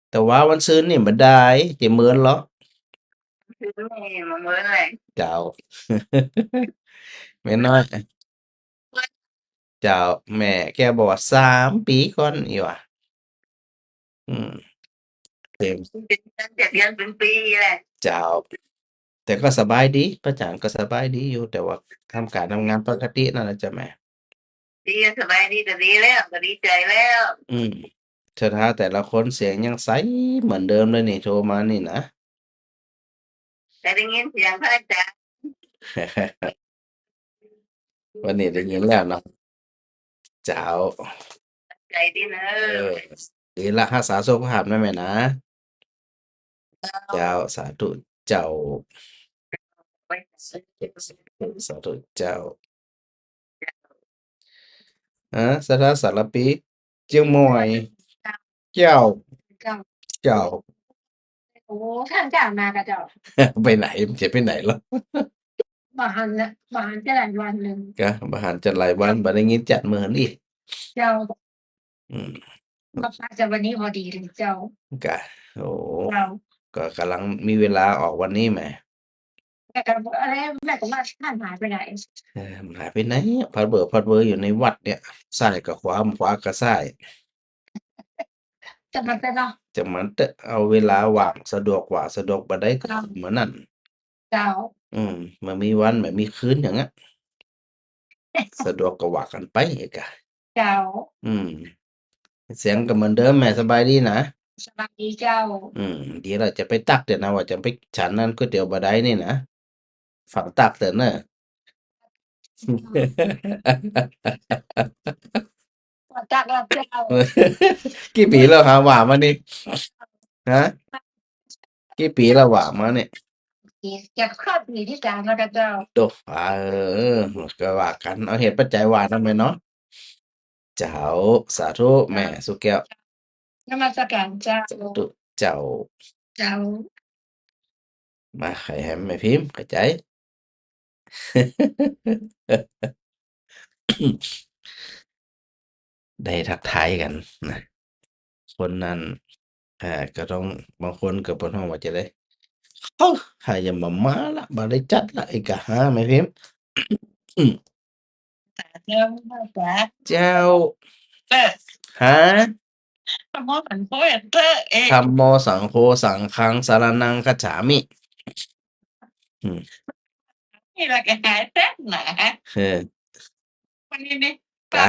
ແຕ່ວ່າວັນຊືນນີ້ບໍ່ໄດ້ ເຈເມີນເລາະ ຄືແມ່ມາເມີນແຫຼະ ເຈົ້າ. ແມ່ນ້ອຍ ເຈົ້າ ແມ່ແກບອກວ່າສາມປີກ່ອນອີກວ່າ. ອືມ ເປັນ ເປັນເດືອນເປັນປີແຫຼະ ເຈົ້າ. ແຕ່ກໍສະບາຍດີ ພະອາຈານກໍສະບາຍດີຢູ່ ແຕ່ວ່າທຳການທຳງານປົກກະຕິນັ້ນລະເຈົ້າແມ່. ດີ ສະບາຍດີກໍດີແລ້ວ ກໍດີໃຈແລ້ວ. ອືມ ສະຖາແຕ່ລະຄົນສຽງຍັງໃສເໝືອນເດີມເລີຍນີ້ ໂທມານີ້ນະ. ແຕ່ໄດ້ຍິນສຽງພະອາຈານ ວັນນີ້ໄດ້ຍິນແລ້ວເນາະ. ເຈົ້າ ໃຈດີເນີ ເອີ ດີລະ ຮັກສາສຸຂະພາບນະແມ່ນະ. ເຈົ້າ ສາທຸເຈົ້າ ສາທຸເຈົ້າ. ອາ ສາທາສາລະປີ ຈຽງມວຍ ເຈົ້າ ເຈົ້າ ເຈົ້າ. ໂອ້ ທ່ານຈາກມາກະເຈົ້າ ໄປໄຫນ ມັນຈະໄປໄຫນລະ? ບໍ່ຫັນ ບໍ່ຫັນຈະຫຼາຍວັນໜຶ່ງ ກະບໍ່ຫັນຈະຫຼາຍວັນ ບໍ່ໄດ້ຍິນຈັກມື້ຫັ້ນອີກ ເຈົ້າ. ອືມ ມາປະຈຳວັນນີ້ພໍດີເລີຍເຈົ້າ ກະ ໂອ້ ເຈົ້າ ກໍກຳລັງມີເວລາອອກວັນນີ້ແໝ ແມ່ກໍ ແມ່ກໍວ່າທ່ານຫາຍໄປໃດ? ເອີ ມັນຫາຍໄປໃນ ພັດເວີ ພັດເວີຢູ່ໃນວັດນີ້ ຊ້າຍກໍຂວາ ຂວາກໍຊ້າຍ ຈັ່ງມັນເນາະ ຈັ່ງມັນເຕາະ ເອົາເວລາວ່າງ ສະດວກກວ່າ ສະດວກບໍ່ໄດ້ກໍເຈົ້າ ມື້ນັ້ນ ເຈົ້າ. ອືມ ມັນມີວັນ ມັນມີຄືນຫຍັງອະ ສະດວກກໍວ່າກັນໄປກະ ເຈົ້າ. ອືມ ສຽງກໍເໝືອນເດີມແມ່ ສະບາຍດີນະ? ສະບາຍດີເຈົ້າ. ອືມ ດີແລ້ວ ຈະໄປຕັກເດີນະ ວ່າຈະໄປ ສານນັ້ນ ກ໋ວຍຕຽວບໍ່ໄດ້ນີ້ນະ ຝາກຕັກເດີນະ. ຝາກຕັກແລ້ວເຈົ້າ. ກີ່ປີແລ້ວຫາວ່າມານີ້? ຮະ? ກີ່ປີແລ້ວວ່າມານີ້? ຈະຄອບປີທີ່ສາມແລ້ວເຈົ້າ. ໂດ ເອີ ກໍວ່າກັນ ເອົາເຫດປັດໄຈວ່ານຳແມ່ເນາະ. ເຈົ້າ ສາທຸແມ່ສຸແກ້ວ. ນະມັດສະການເຈົ້າ. ສາທຸເຈົ້າ. ເຈົ້າ. ມາ ໃຫ້ແຮມແມ່ພິມ ເຂົ້າໃຈ ໄດ້ທັກທາຍກັນນະ ຄົນນັ້ນ ເອີ ກໍຕ້ອງ ບາງຄົນກໍເພິ່ນຮ້ອງວ່າຈັ່ງໃດ? ເຮົາ ໃຜຍັງບໍ່ມາລະ ບໍ່ໄດ້ຈັດລະ ອີກກະຫາແມ່ພິມ. ເຈົ້າ ເຈົ້າ ເຈົ້າ ຫາ ທຳໂມສັງໂຄເອເຕີ ເອ ທຳໂມສັງໂຄສັງຄັງສະລະນັງຄັດສາມິ ອືມ ນີ້ລະກະຫາຍແຊບນະ ເອີ ວັນນີ້ນີ້ ກະ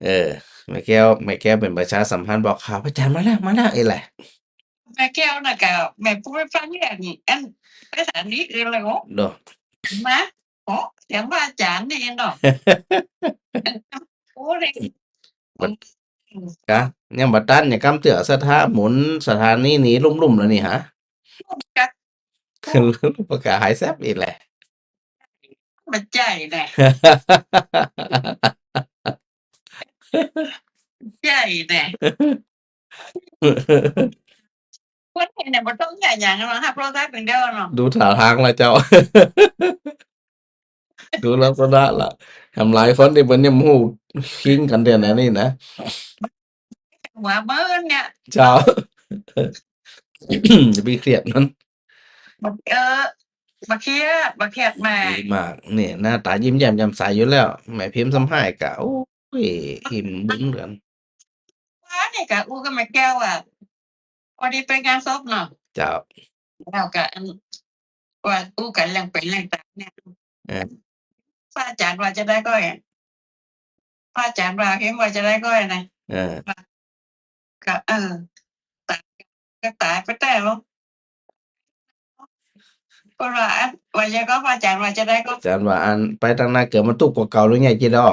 ເອີ ແມ່ແກ້ວ ແມ່ແກ້ວເປັນປະຊາສຳພັນບອກຂ່າວ ພະອາຈານມາແລ້ວ ມາແລ້ວ ເອີແຫຼະ ແມ່ແກ້ວນະກະແມ່ຜູ້ໄປຟັງເລື່ອງອັນ ໄປສະຖານີອື່ນແລ້ວ ໂດ ມາ ໂອ້ ສຽງພະອາຈານນີ້ເນາະ ໂອ້ ໄດ້ ບັດ ກະ ຍັງບໍ່ທັນ ຍັງກຳເທື່ອ ສະຖາ ໝູນສະຖານີນີ້ລຸ່ມໆ ແລ້ວນີ້ຫາ ກະ ປະກາດຫາຍແຊບອີກແຫຼະ ມັນໃຈແດ່ ໃຈແດ່ ຄົນເຮັດນີ້ບໍ່ຕ້ອງຫຍັງເນາະ ຮັບໂທລະສັບຢ່າງດຽວເນາະ ດູທ່າທາງລະເຈົ້າ ດູລັກສະນະລະ ທຳຫຼາຍຄົນທີ່ເພິ່ນຍັງບໍ່ຮູ້ຄິງກັນແທ້ແນວນີ້ນະ ຫົວເບິ່ນເນຍ ເຈົ້າ ຢ່າໄປຄຽດມັນ ບໍ່ ເອີ ບໍ່ຄຽດ ບໍ່ຄຽດແມ່ ດີມາກ ນີ້ ໜ້າຕາຍິ້ມແຍ້ມແຈ່ມໃສຢູ່ແລ້ວ ແມ່ພິມສຳຮ້າຍກະ ໂອ້ຍ ອີ່ມບຸນກັນ ວານນີ້ກະອູ່ກັບແມ່ແກ້ວວ່າ ພໍດີໄປງານສົບເນາະ ເຈົ້າ ແລ້ວກະອັນ ວ່າອູ່ກັນເລື່ອງເປັນເລື່ອງຕາຍນີ້ ເອີ ພະອາຈານວ່າຈັ່ງໃດກໍ ພະອາຈານວ່າ ເຫັນວ່າຈັ່ງໃດກໍນະ ເອີ ກະ ເອີ ຕາຍ ກະຕາຍໄປແຕ່ເນາະ ເພິ່ນວ່າ ອັນ ວ່າຫຍັງກໍ ພະອາຈານວ່າຈັ່ງໃດກໍ ອາຈານວ່າ ອັນ ໄປທາງໜ້າເກີດມັນທຸກກວ່າເກົ່າແລ້ວ ຍາຍຈີດອ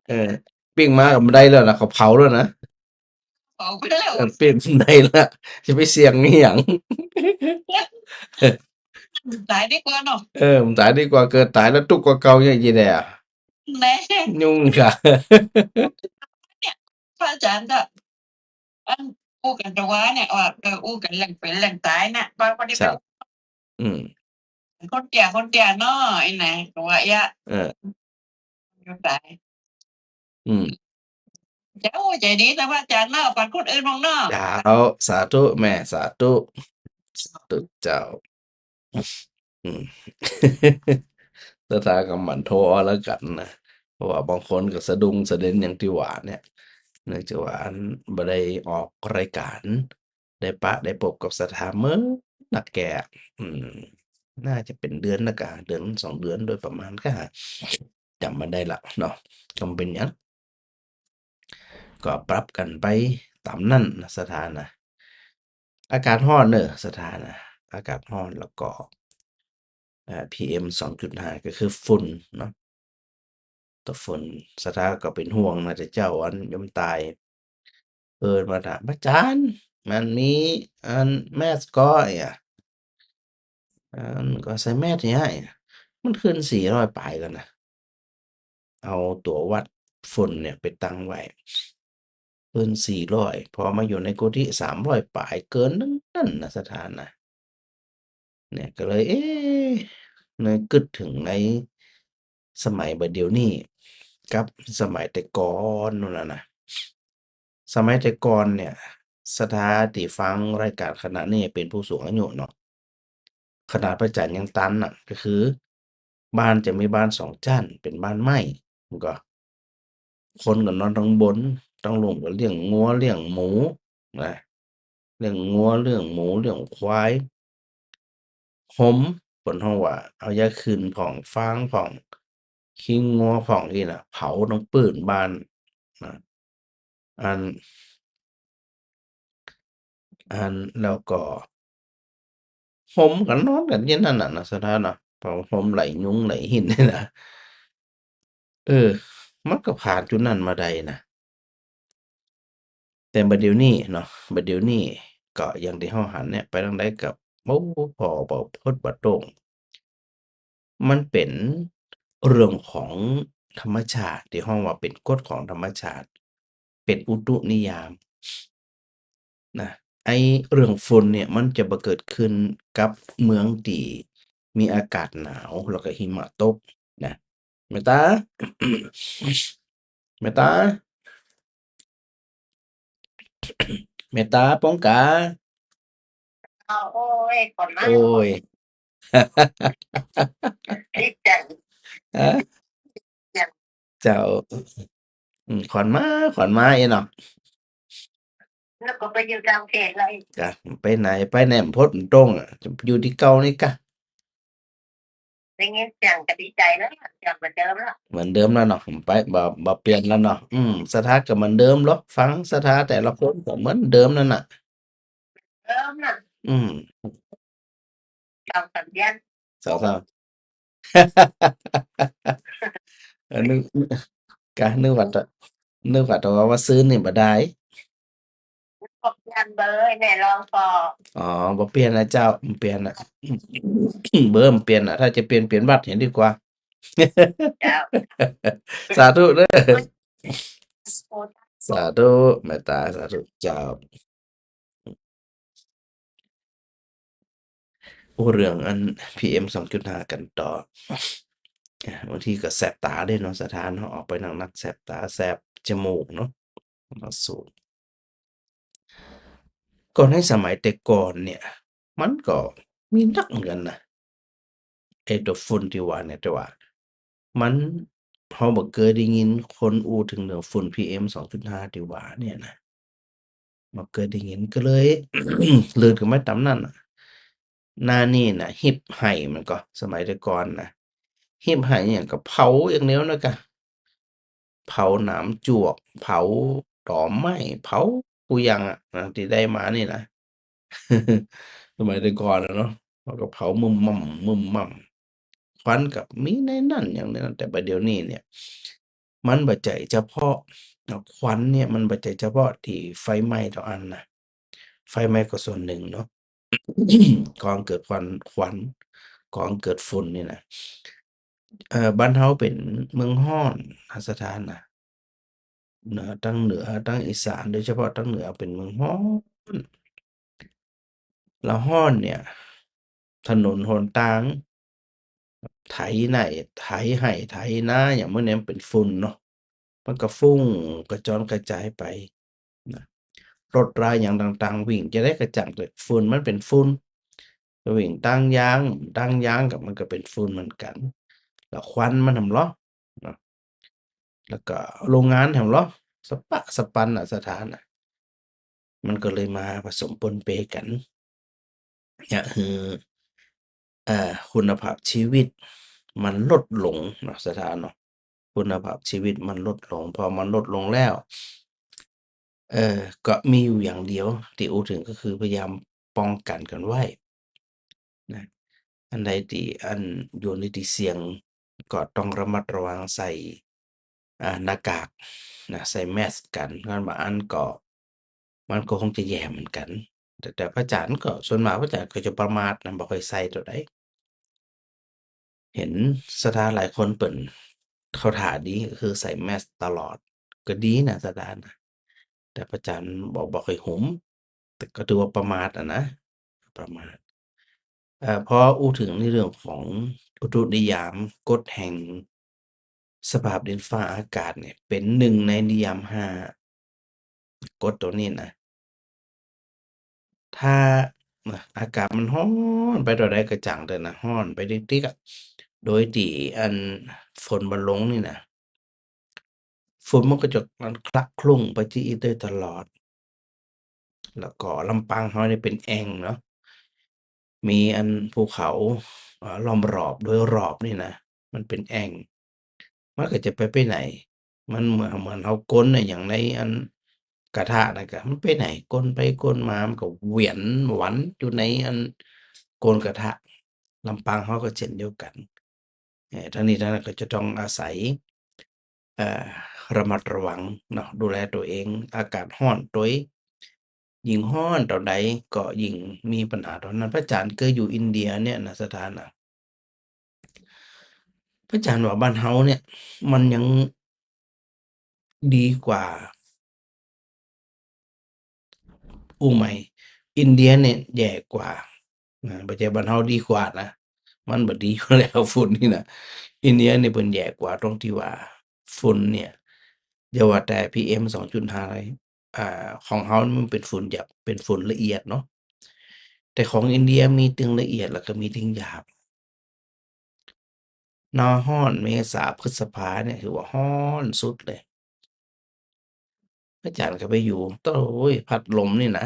ເອີ ປີ້ງມາກໍບໍ່ໄດ້ແລ້ວນະ ເຂົາເຜົາແລ້ວນະ ເຜົາໄປແລ້ວ ເອີ ປີ້ງບໍ່ໄດ້ລະ ຊິໄປສ່ຽງອີ່ຫຍັງ ຕາຍດີກວ່າເນາະ ເອີ ມັນຕາຍດີກວ່າ ເກີດຕາຍແລ້ວທຸກກວ່າເກົ່າ ຍາຍຈີດອ ແນ່ ຫຍຸ້ງກະ ພະອາຈານກໍ ອັນ ອູ່ກັນແຕ່ວ່າເນຍ ວ່າ ເອີ ອູ່ກັນເລື່ອງເປັນເລື່ອງຕາຍນະ ວ່າບໍ່ໄດ້ເປັນ ອືມ ຄົນເຕ້ຍ ຄົນເຕ້ຍເນາະ ອີ່ນະ ກໍວ່າ ເອີ ເອີ ຢູ່ຕາຍ ອືມ ເຈົ້າ ໃຈດີນະພະອາຈານເນາະ ປັນຄົນອື່ນບ້າງເນາະ ເຈົ້າ ສາທຸແມ່ ສາທຸ ສາທຸເຈົ້າ. ອືມ ສະຖາກໍໝັ່ນໂທເອົາລະກັນນະ ເພາະວ່າບາງຄົນກໍສະດຸ້ງສະເດັນຢ່າງທີ່ວ່າເນຍ ເນື່ອງຈາກວ່າ ອັນ ບໍ່ໄດ້ອອກລາຍການ ໄດ້ປະໄດ້ພົບກັບສະຖາເມີນນັກແກ່ ອືມ ໜ້າຈະເປັນເດືອນລະກະ ເດືອນສອງເດືອນໂດຍປະມານ ກໍຈຳບໍ່ໄດ້ລະເນາະ ກໍບໍ່ເປັນຫຍັງ ກໍປັບກັນໄປຕາມນັ້ນນະ ສະຖານະ ອາກາດຮ້ອນເດີ ສະຖານະ ອາກາດຮ້ອນ ແລ້ວກໍ ເອີ ພີເອັມສອງຈຸດຫ້າ ກໍຄືຝຸ່ນເນາະ ຕົວຝຸ່ນ ສະຖາກໍເປັນຫ່ວງນະ ແຕ່ເຈົ້າ ອັນ ຍາມຕາຍ ເອີ້ນມາຖາມ ພະອາຈານ ມັນມີ ອັນ ແມສກໍ ອີຫຍັງ ອັນ ກໍໃສ່ແມສໃຫ້ ມັນຂຶ້ນສີ່ຮ້ອຍປາຍແລ້ວນະ ເອົາຕົວວັດຝຸ່ນເນຍໄປຕັ້ງໄວ້ ເກີນສີ່ຮ້ອຍ ພໍມາຢູ່ໃນກຸທິສາມຮ້ອຍປາຍ ເກີນນັ້ນນະ ສະຖານະ ເນຍ ກໍເລີຍ ເອ ນຶກຄຶດເຖິງໃນສະໄໝບັດດຽວນີ້ ກັບສະໄໝແຕ່ກ່ອນນັ້ນນະ ສະໄໝແຕ່ກ່ອນເນຍ ສະຖາທີ່ຟັງລາຍການຂະນະນີ້ເປັນຜູ້ສູງອາຍຸເນາະ ຂະໜາດພະອາຈານຍັງຕັນນະ ກໍຄືບ້ານຈະມີບ້ານສອງຊັ້ນ ເປັນບ້ານໄມ້ ແມ່ນກໍ ຄົນກໍນອນທາງບົນ ທາງລຸ່ມກໍລ້ຽງງົວລ້ຽງໝູນະ ລ້ຽງງົວລ້ຽງໝູລ້ຽງຄວາຍ ຫົ່ມ ເພິ່ນຮ້ອງວ່າເອົາຢາຂືນພ້ອມຟາງພ້ອມ ຂີ້ງົວພ້ອມນີ້ນະ ເຜົາທັງພື້ນບ້ານນະ ອັນ ອັນ ແລ້ວກໍຫົ່ມກັນນອນກັນຢູ່ນັ້ນນະ ສະຖານະ ເຜົາຫົ່ມໄຫຼຍຸງໄຫຼຫີນນີ້ນະ ເອີ ມັນກໍຜ່ານຈຸດນັ້ນມາໄດ້ນະ ແຕ່ບັດດຽວນີ້ເນາະ ບັດດຽວນີ້ກໍຢ່າງທີ່ເຮົາຫັນເນຍ ໄປທາງໃດກໍ ໂອ້ ພໍບໍ່ພົດບໍ່ໂຕ່ງ ມັນເປັນເລື່ອງຂອງທຳມະຊາດ ທີ່ເຮົາວ່າເປັນກົດຂອງທຳມະຊາດ ເປັນອຸຕຸນິຍາມນະ ໄອ້ເລື່ອງຝົນເນຍ ມັນຈະບໍ່ເກີດຂຶ້ນກັບເມືອງທີ່ມີອາກາດໜາວ ແລ້ວກໍຫິມະຕົກນະ ແມ່ຕາ ແມ່ຕາ ແມ່ຕາ ປົງກາ ອ້າວ ໂອ້ຍ ຄົນມາ ໂອ້ຍ ດີໃຈ ຮະ? ເຈົ້າ ອືມ ຂວັນມາ ຂວັນມາອີ່ເນາະ. ແລ້ວກໍໄປຢູ່ຕ່າງປະເທດແລ້ວອີກ. ກະໄປໃນ ໄປແນມໂພດຕົງ ຢູ່ທີ່ເກົ່ານີ້ກະ. ໄດ້ຍິນສຽງກໍດີໃຈແລ້ວ ສຽງເໝືອນເດີມແລ້ວ. ເໝືອນເດີມແລ້ວເນາະ. ໄປ ບໍ່ ບໍ່ປ່ຽນແລ້ວເນາະ. ອືມ ສະຖາກໍເໝືອນເດີມເນາະ. ຟັງສະຖາແຕ່ລະຄົນກໍເໝືອນເດີມນັ້ນນະ. ເດີມນະ. ອືມ. ສອງສາມເດືອນ ສອງສາມ ເອີ ນຶກ ກະນຶກວ່າ ນຶກວ່າແຕ່ວ່າ ວ່າຊື້ນີ້ບໍ່ໄດ້. ບໍ່ປ່ຽນເບີ ແມ່ລອງພໍ. ອໍ ບໍ່ປ່ຽນນະເຈົ້າ ບໍ່ປ່ຽນນະ. ເບີບໍ່ປ່ຽນນະ. ຖ້າຈະປ່ຽນ ປ່ຽນບັດໃຫ້ດີກວ່າ. ເຈົ້າ. ສາທຸເດີ. ສາທຸ ແມ່ຕາ ສາທຸເຈົ້າ. ໂອ້ ເລື່ອງອັນ ພີເອັມ ສອງຈຸດຫ້າ ກັນຕໍ່. ບາງທີກໍແສບຕາເດ້ເນາະ ສະຖານເນາະ. ອອກໄປໜັກໆ ແສບຕາ ແສບຈະມູກເນາະ. ເນາະ ສູດ ກໍໃນສະໄໝແຕ່ກ່ອນເນ່ຍ ມັນກໍມີໜັກເໝືອນກັນນະ ໄອ້ຕົວຝຸ່ນທີ່ວ່າເນ່ຍ. ແຕ່ວ່າມັນ ເຮົາບໍ່ເຄີຍໄດ້ຍິນຄົນອູ້ເຖິງເລື່ອງຝຸ່ນ ພີເອັມ ສອງຈຸດຫ້າ ທີ່ວ່າເນ່ຍນະ. ບໍ່ເຄີຍໄດ້ຍິນ ກໍເລີຍ ລື່ນຂຶ້ນມາຕາມນັ້ນນະ. ໜ້ານີ້ນະ ຮີບໄຮ່ແມ່ນກໍ ສະໄໝແຕ່ກ່ອນນະ ຮີບໄຮ່ຫຍັງກໍເຜົາຢ່າງດຽວນະ ກະເຜົາໜາມຈວກ ເຜົາຕໍໄມ້ ເຜົາກູ່ຢ່າງອະນະ ທີ່ໄດ້ມານີ້ນະ. ສະໄໝແຕ່ກ່ອນນະເນາະ ເຮົາກໍເຜົາມຶມມຳ ມຶມມຳ ຄວັນກໍມີໃນນັ້ນ ຫຍັງໃນນັ້ນ. ແຕ່ບັດດຽວນີ້ເນ່ຍ ມັນບໍ່ໃຈສະເພາະ ເນາະ ຄວັນເນ່ຍ ມັນບໍ່ໃຈສະເພາະທີ່ໄຟໄໝ້ເທົ່າອັນນະ. ໄຟໄໝ້ກໍສ່ວນໜຶ່ງເນາະ ກໍເກີດຄວັນ ຄວັນ ກໍເກີດຝຸ່ນນີ້ນະ. ເອີ ບ້ານເຮົາເປັນເມືອງຮ້ອນນະ ສະຖານນະ ເໜືອ ທັງເໜືອ ທັງອີສານ ໂດຍສະເພາະທາງເໜືອເປັນເມືອງຮ້ອນ ລະຮ້ອນເນ່ຍ ຖະໜົນຫົນທາງ ໄຖໄຮ່ ໄຖໄຮ່ ໄຖນາ ຫຍັງໝົດນີ້ ມັນເປັນຝຸ່ນເນາະ. ມັນກໍຟຸ້ງກະຈອນກະຈາຍໄປນະ. ລົດລາຫຍັງຕ່າງໆ ວິ່ງຈັ່ງໃດກໍຊ່າງເຖາະ ຝຸ່ນມັນເປັນຝຸ່ນ. ວິ່ງຕາງຢາງ ຕາງຢາງກໍ ມັນກໍເປັນຝຸ່ນເໝືອນກັນ. ລະຄວັນມັນນຳເນາະ ເນາະ ລະກະໂລງງານແຮງເນາະ ສະປະສະປັນນະ ສະຖານນະ. ມັນກໍເລີຍມາປະສົມປົນເປກັນ ເຮັດໃຫ້ ເອີ ຄຸນນະພາບຊີວິດມັນລົດລົງເນາະ ສະຖານເນາະ. ຄຸນນະພາບຊີວິດມັນລົດລົງ ພໍມັນລົດລົງແລ້ວ ເອີ ກໍມີຢູ່ຢ່າງດຽວທີ່ອູ້ເຖິງ ກໍຄືພະຍາຍາມປ້ອງກັນກັນໄວ້ນະ. ອັນໃດທີ່ ອັນ ຢູ່ໃນທີ່ສ່ຽງ ກໍຕ້ອງລະມັດລະວັງໃສ່ ອາ ໜ້າກາກນະ ໃສ່ແມສກັນ. ຄັນບໍ່ອັນກໍ ມັນກໍຄົງຈະແຍ່ເໝືອນກັນ. ແຕ່ ແຕ່ພະອາຈານກໍ ສ່ວນມາກພະອາຈານກໍຈະປະໝາດນະ ບໍ່ຄ່ອຍໃສ່ເທົ່າໃດ. ເຫັນສະຖານຫຼາຍຄົນເພິ່ນເຂົ້າທ່າດີ ກໍຄືໃສ່ແມສຕະຫຼອດ ກໍດີນະ ສະຖານນະ. ແຕ່ພະອາຈານບໍ່ ບໍ່ຄ່ອຍຫຸ້ມ ແຕ່ກໍຖືວ່າປະໝາດຫັ້ນນະ ປະໝາດ. ເອີ ພໍອູ້ເຖິງໃນເລື່ອງຂອງອຸຕຸນິຍາມ ກົດແຫ່ງສະພາບດິນຟ້າອາກາດນີ້ ເປັນໜຶ່ງໃນນິຍາມຫ້າ ກົດໂຕນີ້ນະ. ຖ້າ ອາກາດມັນຮ້ອນໄປເທົ່າໃດກໍຊ່າງເຖາະນະ ຮ້ອນໄປຕິກໆ ອະ ໂດຍທີ່ ອັນ ຝົນບໍ່ລົງນີ້ນະ ຝົນມັນກໍຈະ ອັນ ຄລະຄົງໄປທີ່ອີກໂດຍຕະຫຼອດ. ແລ້ວກໍລຳປາງເຮົານີ້ເປັນແອ່ງເນາະ ມີອັນພູເຂົາ ເອີ ລ້ອມລອບ ໂດຍລອບນີ້ນະ ມັນເປັນແອ່ງ ມັນກໍຈະໄປ ໄປໄຫນ ມັນເໝືອນ ເໝືອນເຮົາກົນອີ່ຫຍັງໃນອັນກະທະນັ້ນກະ ມັນໄປໄຫນ ກົນໄປກົນມາ ມັນກໍວຽນວັນຢູ່ໃນອັນ ກົນກະທະ. ລຳປາງເຮົາກໍເຊັ່ນດຽວກັນ. ເອີ ທັງນີ້ທັງນັ້ນກໍຈະຕ້ອງອາໄສ ເອີ ລະມັດລະວັງເນາະ ດູແລຕົວເອງ. ອາກາດຮ້ອນໂຕຍ ຍິ່ງຮ້ອນເທົ່າໃດກໍຍິ່ງມີບັນຫາເທົ່ານັ້ນ. ພະອາຈານເຄີຍຢູ່ອິນເດຍເນ່ຍນະ ສະຖານນະ ພະອາຈານວ່າບ້ານເຮົາເນ່ຍ ມັນຍັງດີກວ່າ ອູ້ໄໝ ອິນເດຍນີ້ແຍ່ກວ່ານະ ບໍ່ໃຊ່ບ້ານເຮົາດີກວ່ານະ ມັນບໍ່ດີຢູ່ແລ້ວຝຸ່ນນີ້ນະ. ອິນເດຍນີ້ເພິ່ນແຍ່ກວ່າຕົງທີ່ວ່າຝຸ່ນເນ່ຍ ຢ່າວ່າແຕ່ ພີເອັມ ສອງຈຸດຫ້າ ເລີຍ ອາ ຂອງເຮົາມັນເປັນຝຸ່ນຫຍາບ ເປັນຝຸ່ນລະອຽດເນາະ ແຕ່ຂອງອິນເດຍມີເຖິງລະອຽດ ແລ້ວກໍມີເຖິງຫຍາບ. ໜ້າຮ້ອນເມສາ ພຶດສະພານີ້ຖືວ່າຮ້ອນສຸດເລີຍ. ພະອາຈານກໍໄປຢູ່ ໂອ້ຍ ພັດລົມນີ້ນະ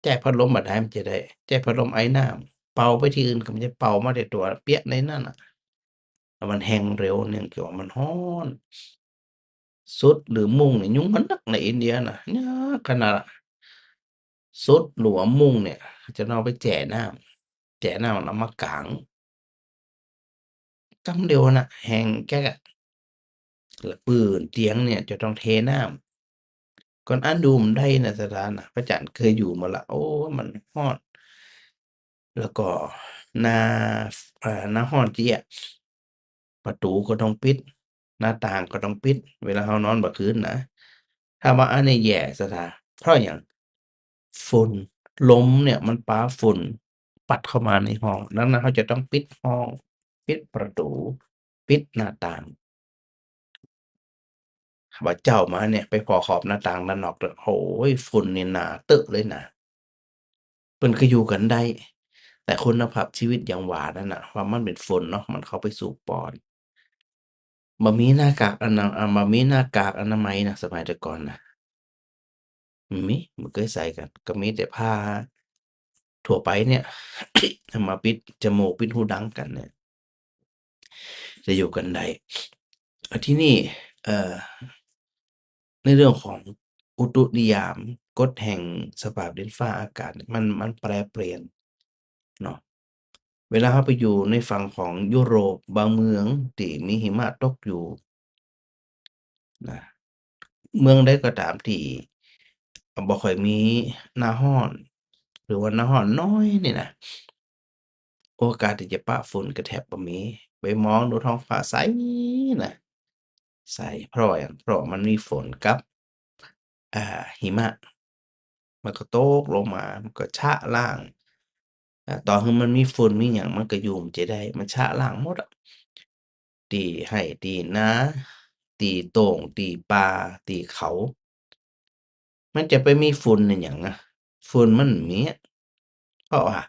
ໃຈພັດລົມບາດໃດມັນຈະໄດ້ ໃຈພັດລົມໄອນ້ຳ ເປົ່າໄປທີ່ອື່ນກໍມັນຈະເປົ່າມາແຕ່ຕົວປຽກໃນນັ້ນນະ ແລ້ວມັນແຫ້ງເລັວ ເນື່ອງຈາກວ່າມັນຮ້ອນ. ສຸດຫຼືມຸ້ງນີ້ ຍຸງມັນໜັກໃນອິນເດຍນະ ຍາກຂະໜາດ ສຸດຫຼືວ່າມຸ້ງນີ້ ເຂົາເຈົ້າເອົາໄປແຈນ້ຳ ແຈນ້ຳແລ້ວມາກາງ ກຳດຽວຫັ້ນນະ ແຫ້ງແກ້ກະ ລະພື້ນຕຽງນີ້ຈະຕ້ອງເທນ້ຳ ກ່ອນອັນດູມໄດ້ນະ ສະຖານະ ພະອາຈານເຄີຍຢູ່ມາລະ ໂອ້ ມັນຮ້ອນ ແລ້ວກໍໜ້າ ເອີ ໜ້າຮ້ອນເຈ້ຍ ປະຕູກໍຕ້ອງປິດ ໜ້າຕ່າງກໍຕ້ອງປິດ ເວລາເຮົານອນກາງຄືນນະ. ຖາມວ່າອັນນີ້ແຍ່ສະຖາ ເພາະຫຍັງ? ຝຸ່ນ ລົມເນຍມັນປາຝຸ່ນປັດເຂົ້າມາໃນຫ້ອງ ດັ່ງນັ້ນເຮົາຈະຕ້ອງປິດຫ້ອງ ປິດປະຕູ ປິດໜ້າຕ່າງ. ບາດເຈົ້າມາເນຍ ໄປພໍ້ຂອບໜ້າຕ່າງດ້ານນອກເດີ ໂອ້ຍ ຝຸ່ນນີ້ໜາເຕີເລີຍນະ. ເພິ່ນກໍຢູ່ກັນໄດ້ ແຕ່ຄຸນນະພາບຊີວິດ ຢ່າງວ່ານັ້ນນະ ວ່າມັນເປັນຝຸ່ນເນາະ ມັນເຂົ້າໄປສູ່ປອດ. ບໍ່ມີໜ້າກາກອະນາ ອາ ບໍ່ມີໜ້າກາກອະນາໄມນະ ສະໄໝແຕ່ກ່ອນນະ ມີ ບໍ່ເຄີຍໃສ່ກັນ ກໍມີແຕ່ຜ້າທົ່ວໄປເນຍ ເອົາມາປິດຈະມູກ ປິດຫູດັງກັນເນຍ ຈະຢູ່ກັນໄດ້. ອາ ທີນີ້ ເອີ ໃນເລື່ອງຂອງອຸຕຸນິຍາມ ກົດແຫ່ງສະພາບດິນຟ້າອາກາດ ມັນ ມັນແປປ່ຽນເນາະ. ເວລາເຮົາໄປຢູ່ໃນຝັ່ງຂອງຢູໂຣບ ບາງເມືອງທີ່ມີຫິມະຕົກຢູ່ນະ ເມືອງໃດກໍຕາມທີ່ບໍ່ຄ່ອຍມີໜ້າຮ້ອນ ຫຼືວ່າໜ້າຮ້ອນໜ້ອຍນີ້ນະ ໂອກາດທີ່ຈະປະຝົນກໍແທບບໍ່ມີ. ໄປມອງດູທ້ອງຟ້າໃສນະ ໃສ ເພາະຫຍັງ? ເພາະມັນມີຝົນກັບ ອ່າ ຫິມະ ມັນກໍຕົກລົງມາ ມັນກໍຊະລ້າງ ອາ ຕໍ່ໃຫ້ມັນມີຝຸ່ນມີຫຍັງ ມັນກໍຢູ່ມັນຈະໄດ້ ມັນຊະລ້າງໝົດອະ ຕີໄຮ່ຕີນາ ຕີໂຕ່ງ ຕີປ່າ ຕີເຂົາ ມັນຈະໄປມີຝຸ່ນອີຫຍັງອະ? ຝຸ່ນມັນມີອະ ເພາະວ່າ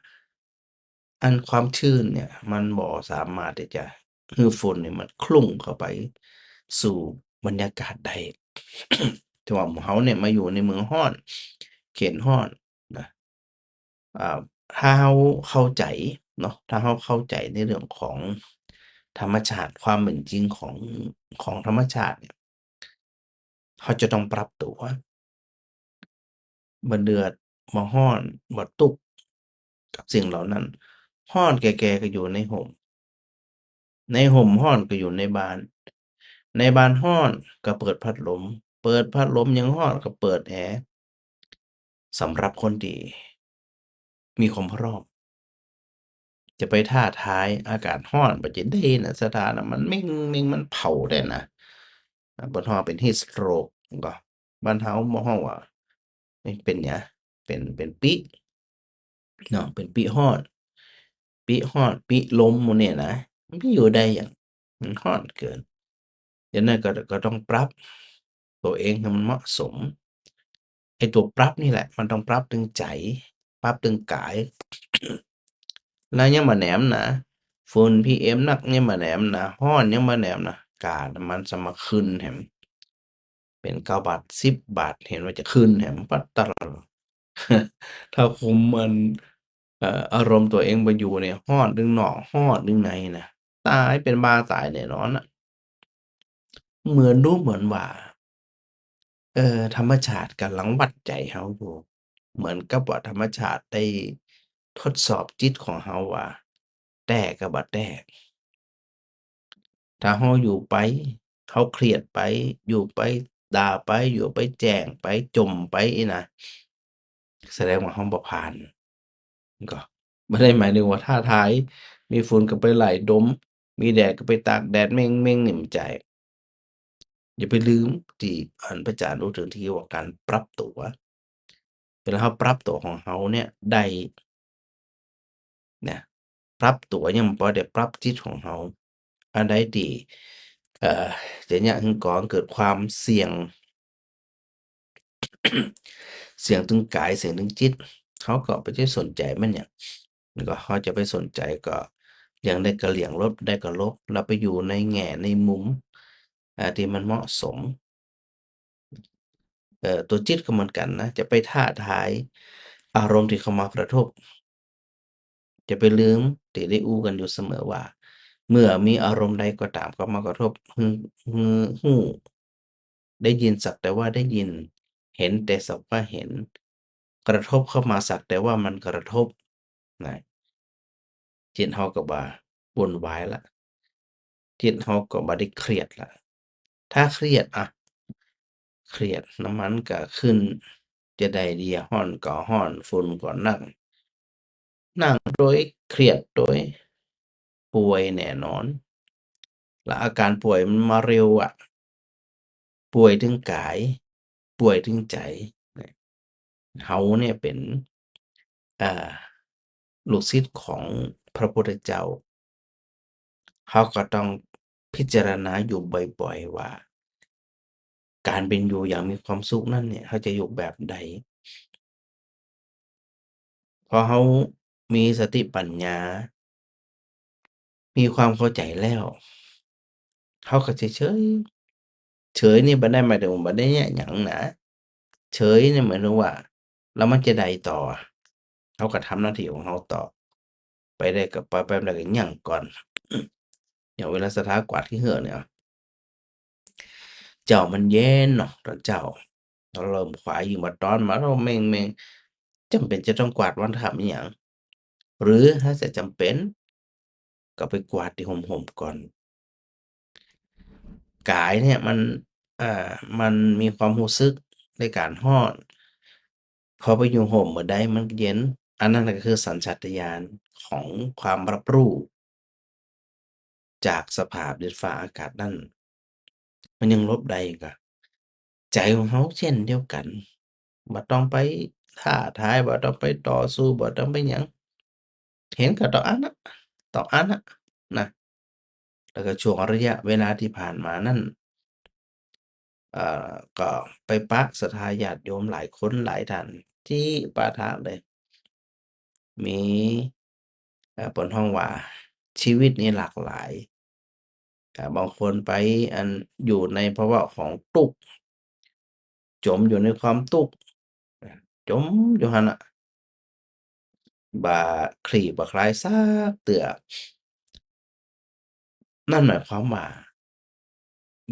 ອັນຄວາມຊື້ນເນຍ ມັນບໍ່ສາມາດທີ່ຈະໃຫ້ຝຸ່ນນີ້ມັນຄລຸ້ງເຂົ້າໄປສູ່ບັນຍາກາດໄດ້. ແຕ່ວ່າໝູ່ເຮົາເນຍມາຢູ່ໃນເມືອງຮ້ອນ ເຂດຮ້ອນນະ ອ່າ ຖ້າເຮົາເຂົ້າໃຈເນາະ ຖ້າເຮົາເຂົ້າໃຈໃນເລື່ອງຂອງທຳມະຊາດ ຄວາມເປັນຈິງຂອງ ຂອງທຳມະຊາດເນຍ ເຮົາຈະຕ້ອງປັບຕົວ. ບໍ່ເດືອດ ບໍ່ຮ້ອນ ບໍ່ທຸກກັບສິ່ງເຫຼົ່ານັ້ນ. ຮ້ອນແກ່ໆກໍຢູ່ໃນຮົ່ມ ໃນຮົ່ມຮ້ອນກໍຢູ່ໃນບ້ານ ໃນບ້ານຮ້ອນກໍເປີດພັດລົມ ເປີດພັດລົມຍັງຮ້ອນກໍເປີດແອ. ສຳລັບຄົນທີ່ມີຄວາມພ້ອມ ຈະໄປທ້າທາຍອາກາດຮ້ອນ ບໍ່ຈະໄດ້ນະ ສະຖານະ ມັນເມັ່ງໆ ມັນເຜົາໄດ້ນະ ອ່າ ເພິ່ນຮ້ອງເປັນ heat stroke ກໍ ບ້ານເຮົາບໍ່ຮ້ອງວ່າ ເປັນຫຍັງ ເປັນ ເປັນປິເນາະ ເປັນປິຮ້ອນ ປິຮ້ອນ ປິລົມໝູ່ນີ້ນະ ມັນໄປຢູ່ໄດ້ຫຍັງ ມັນຮ້ອນເກີນ. ດັ່ງນັ້ນກໍ ກໍຕ້ອງປັບຕົວເອງໃຫ້ມັນເໝາະສົມ. ໄອ້ຕົວປັບນີ້ແຫຼະ ມັນຕ້ອງປັບເຖິງໃຈ ປັບເຖິງກາຍ ແລ້ວຍັງມາແນມນະ ຝຸ່ນ ພີເອັມ ໜັກ ຍັງມາແນມນະ ຮ້ອນຍັງມາແນມນະ ການ້ຳມັນສະມາຂຶ້ນແຮມ ເປັນເກົ້າບາດ ສິບບາດ ເຫັນວ່າຈະຂຶ້ນແຮມ ປັດຕະລະ ຖ້າຄຸມອັນ ເອີ ອາລົມຕົວເອງບໍ່ຢູ່ນີ້ ຮ້ອນເຖິງນອກ ຮ້ອນເຖິງໃນນະ ຕາຍເປັນບ້າຕາຍແນ່ນອນນະ. ເໝືອນ ດູເໝືອນວ່າ ເອີ ທຳມະຊາດກຳລັງວັດໃຈເຮົາຢູ່ ເໝືອນກັບວ່າທຳມະຊາດໄດ້ທົດສອບຈິດຂອງເຮົາວ່າ ແຕ້ກັບບໍ່ແຕ້. ຖ້າເຮົາຢູ່ໄປ ເຮົາຄຽດໄປ ຢູ່ໄປ ດ່າໄປ ຢູ່ໄປ ແຈ້ງໄປ ຈົ່ມໄປນີ້ນະ ສະແດງວ່າເຮົາບໍ່ຜ່ານ ກໍບໍ່ໄດ້ໝາຍເຖິງວ່າທ້າທາຍ ມີຝຸ່ນກໍໄປໄລ່ດົມ ມີແດດກໍໄປຕາກແດດເມັ່ງໆ ນີ້ ມັນຈະ ຢ່າໄປລືມທີ່ອັນພະອາຈານເວົ້າເຖິງທີ່ວ່າການປັບຕົວ. ເວລາເຮົາປັບຕົວຂອງເຮົາເນຍໄດ້ນະ ປັບຕົວຍັງບໍ່ພໍ ແຕ່ປັບຈິດຂອງເຮົາ ອັນໃດທີ່ ເອີ ຈະຍະໃຫ້ກໍ່ເກີດຄວາມສ່ຽງ ສ່ຽງເຖິງກາຍ ສ່ຽງເຖິງຈິດ ເຮົາກໍບໍ່ໄດ້ສົນໃຈມັນຫຍັງ ແລ້ວກໍເຮົາຈະໄປສົນໃຈກໍ ຢ່າງໃດກໍລ່ຽງຫຼົບ ໄດ້ກໍຫຼົບ ແລ້ວໄປຢູ່ໃນແງ່ໃນມຸມ ອ່າ ທີ່ມັນເໝາະສົມ. ເອີ ຕົວຈິດກໍເໝືອນກັນນະ ຈະໄປທ້າທາຍອາລົມທີ່ເຂົ້າມາກະທົບ. ຢ່າໄປລືມທີ່ໄດ້ອູ້ກັນຢູ່ສະເໝີວ່າ ເມື່ອມີອາລົມໃດກໍຕາມເຂົ້າມາກະທົບ ຮູ້ ຮູ້ ຮູ້ ໄດ້ຍິນສັກແຕ່ວ່າໄດ້ຍິນ, ເຫັນແຕ່ສັກວ່າເຫັນ, ກະທົບເຂົ້າມາສັກແຕ່ວ່າມັນກະທົບນະ, ຈິດເຮົາກໍບໍ່ວຸ່ນວາຍລະ, ຈິດເຮົາກໍບໍ່ໄດ້ຄຽດລະ. ຖ້າຄຽດ ອະ ຄຽດ ນ້ຳມັນກໍຂຶ້ນ, ຈະໃດດີ ຮ້ອນກໍຮ້ອນ, ຝຸ່ນກໍໜັກ, ໜັກໂດຍຄຽດໂດຍປ່ວຍແນ່ນອນ. ລະອາການປ່ວຍມັນມາເລັວອະ, ປ່ວຍທັງກາຍ, ປ່ວຍທັງໃຈ. ເຮົາເນຍເປັນ ເອີ ລູກສິດຂອງພະພຸດທະເຈົ້າ, ເຮົາກໍຕ້ອງພິຈາລະນາຢູ່ບ່ອຍໆວ່າ ການເປັນຢູ່ຢ່າງມີຄວາມສຸກນັ້ນເນຍ ເຮົາຈະຢູ່ແບບໃດ? ພໍເຮົາມີສະຕິປັນຍາ, ມີຄວາມເຂົ້າໃຈແລ້ວ, ເຮົາກໍຈະເຊີຍ. ເຊີຍນີ້ບໍ່ໄດ້ໝາຍເຖິງວ່າບໍ່ໄດ້ເຮັດຫຍັງນະ, ເຊີຍນີ້ໝາຍເຖິງວ່າ ແລ້ວມັນຈະໃດຕໍ່? ເຮົາກໍທຳໜ້າທີ່ຂອງເຮົາຕໍ່, ໄປໄດ້ກໍໄປ, ໄປບໍ່ໄດ້ກໍຍັງກ່ອນ. ຢ່າງເວລາສັດທາກວາດຂີ້ເຫືອນີ້ ເຈົ້າມັນເຢັນເນາະ, ຕອນເຊົ້າ ເຮົາເລີ່ມຂວາຍ, ຍິງມາຕອນມາ ເຮົາເມັ່ງໆ ຈຳເປັນຈະຕ້ອງກວາດວັນທຳອີ່ຫຍັງ? ຫຼືຖ້າຈະຈຳເປັນ ກໍໄປກວາດທີ່ຮົ່ມໆກ່ອນ. ກາຍເນຍມັນ ເອີ ມັນມີຄວາມຮູ້ສຶກໃນການຮ້ອນ, ພໍໄປຢູ່ຮົ່ມເມື່ອໃດມັນກໍເຢັນ. ອັນນັ້ນກໍຄືສັນຊາດຕະຍານຂອງຄວາມຮັບຮູ້ຈາກສະພາບດິນຟ້າອາກາດນັ້ນ. ມັນຍັງຫຼົບໄດ້ກໍ ໃຈຂອງເຮົາເຊັ່ນດຽວກັນ, ບໍ່ຕ້ອງໄປທ້າທາຍ, ບໍ່ຕ້ອງໄປຕໍ່ສູ້, ບໍ່ຕ້ອງໄປຫຍັງ, ເຫັນກໍຕ້ອງອັນນະ, ຕ້ອງອັນນະ ນະ. ແລ້ວກໍຊ່ວງໄລຍະເວລາທີ່ຜ່ານມານັ້ນ ເອີ ກໍໄປປະສັດທາຍາດໂຍມຫຼາຍຄົນຫຼາຍທ່ານ ທີ່ປະທະເລີຍ. ມີ ເອີ ເພິ່ນຮ້ອງວ່າ ຊີວິດນີ້ຫຼາກຫຼາຍ. ເອີ ບາງຄົນໄປ ອັນ ຢູ່ໃນພາວະຂອງທຸກ, ຈົມຢູ່ໃນຄວາມທຸກ, ຈົມຢູ່ຫັ້ນນະ, ບໍ່ຄລີ້ບໍ່ຄລາຍສັກເທື່ອ. ນັ້ນໝາຍຄວາມວ່າ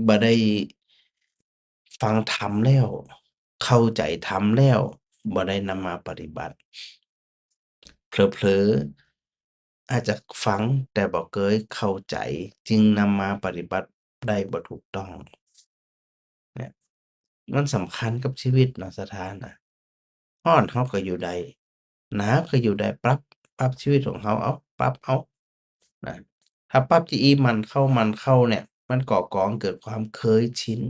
ບໍ່ໄດ້ຟັງທຳແລ້ວ, ເຂົ້າໃຈທຳແລ້ວ, ບໍ່ໄດ້ນຳມາປະຕິບັດ. ເຜີໆ ອາດຈະຟັງແຕ່ບໍ່ເຄີຍເຂົ້າໃຈ, ຈຶ່ງນຳມາປະຕິບັດໄດ້ບໍ່ຖືກຕ້ອງ. ເນຍ ມັນສຳຄັນກັບຊີວິດເນາະ ສະຖານະ. ຮ້ອນເຮົາກໍຢູ່ໄດ້, ໜາວກໍຢູ່ໄດ້, ປັບ, ປັບຊີວິດຂອງເຮົາເອົາ, ປັບເອົານະ. ຖ້າປັບຈີອີໝັ້ນເຂົ້າ, ໝັ້ນເຂົ້າເນຍ, ມັນກໍ່ກອງເກີດຄວາມເຄີຍຊິນ.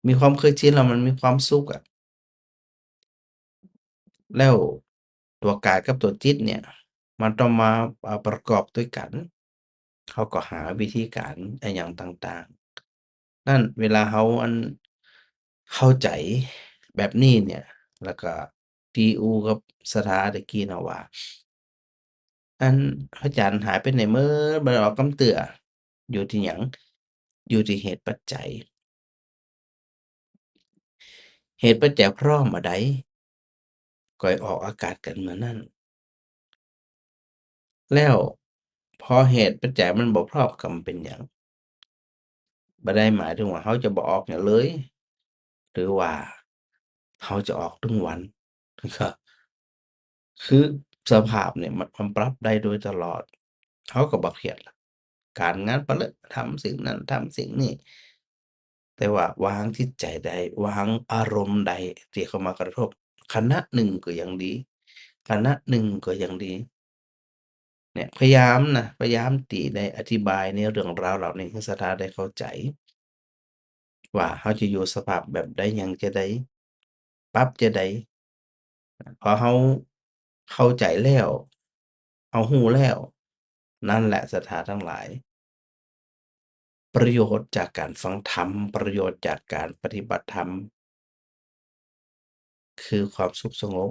ມີຄວາມເຄີຍຊິນແລ້ວມັນມີຄວາມສຸກອະ. ແລ້ວຕົວກາຍກັບຕົວຈິດເນຍ ມັນຕ້ອງມາ ເອີ ປະກອບດ້ວຍກັນ. ເຮົາກໍຫາວິທີການອີ່ຫຍັງຕ່າງໆ ນັ້ນ ເວລາເຮົາ ອັນ ເຂົ້າໃຈແບບນີ້ເນຍ ແລ້ວກໍຕີອູກັບສະຖາຕະກີ້ນະວ່າ ອັນ ພະຈັນຫາຍໄປໃນເມີດ ບໍ່ໄດ້ອອກກຳເທື່ອ ຢູ່ທີ່ຫຍັງ? ຢູ່ທີ່ເຫດປັດໄຈ. ເຫດປັດໄຈພ້ອມເມື່ອໃດ ກໍອອກອາກາດກັນເມື່ອນັ້ນ. ແລ້ວພໍເຫດປັດໄຈມັນບໍ່ພ້ອມ ກໍມັນເປັນຫຍັງ? ບໍ່ໄດ້ໝາຍເຖິງວ່າເຮົາຈະບໍ່ອອກຫຍັງເລີຍ ຫຼືວ່າເຮົາຈະອອກທຸກວັນ. ຄືສະພາບນີ້ມັນ ມັນປັບໄດ້ໂດຍຕະຫຼອດ ເຮົາກໍບໍ່ຄຽດລະ ການງານປະເລີະ ທຳສິ່ງນັ້ນ ທຳສິ່ງນີ້ ແຕ່ວ່າວາງຈິດໃຈໄດ້ ວາງອາລົມໄດ້ທີ່ເຂົ້າມາກະທົບ ຂະນະໜຶ່ງກໍຍັງດີ ຂະນະໜຶ່ງກໍຍັງດີ. ເນີ້ຍ ພະຍາຍາມນະ ພະຍາຍາມທີ່ໄດ້ອະທິບາຍໃນເລື່ອງລາວເຫຼົ່ານີ້ໃຫ້ສະຖາໄດ້ເຂົ້າໃຈ ວ່າເຮົາຈະຢູ່ສະພາບແບບໃດ ຫຍັງຈະໄດ້ ປັບຈະໄດ້. ພໍເຮົາເຂົ້າໃຈແລ້ວ ເຮົາຮູ້ແລ້ວ ນັ້ນແຫຼະສະຖາທັງຫຼາຍ ປະໂຫຍດຈາກການຟັງທຳ ປະໂຫຍດຈາກການປະຕິບັດທຳ ຄືຄວາມສຸກສະຫງົບ.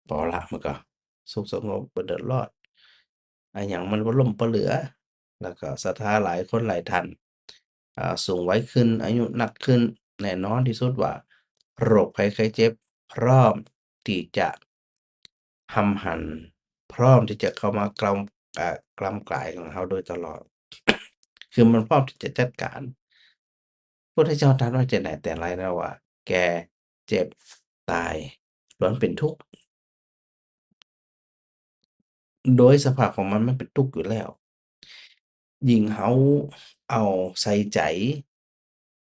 ພໍລະ ມັນກໍ ສຸກສະຫງົບ ບໍ່ເດືອດຮ້ອນ ອາຫຍັງມັນບໍ່ລົ້ມບໍ່ເຫຼືອ ແລ້ວກໍສັດທາຫຼາຍຄົນຫຼາຍທ່ານ ອ່າ ສູງໄວຂຶ້ນ ອາຍຸໜັກຂຶ້ນ ແນ່ນອນທີ່ສຸດວ່າ ໂລກໄພໄຂ້ເຈັບພ້ອມທີ່ຈະຫຳຫັນ ພ້ອມທີ່ຈະເຂົ້າມາກຳ ອ່າ ກຳກາຍຂອງເຮົາໂດຍຕະຫຼອດ ຄືມັນພ້ອມທີ່ຈະຈັດການ. ພຸດທະເຈົ້າຕັດໄວ້ຈັ່ງໃດແຕ່ໄລແລ້ວວ່າ ແກ່ ເຈັບ ຕາຍ ລ້ວນເປັນທຸກ. ໂດຍສະພາບຂອງມັນ ມັນເປັນທຸກຢູ່ແລ້ວ. ຍິ່ງເຮົາເອົາໃສ່ໃຈ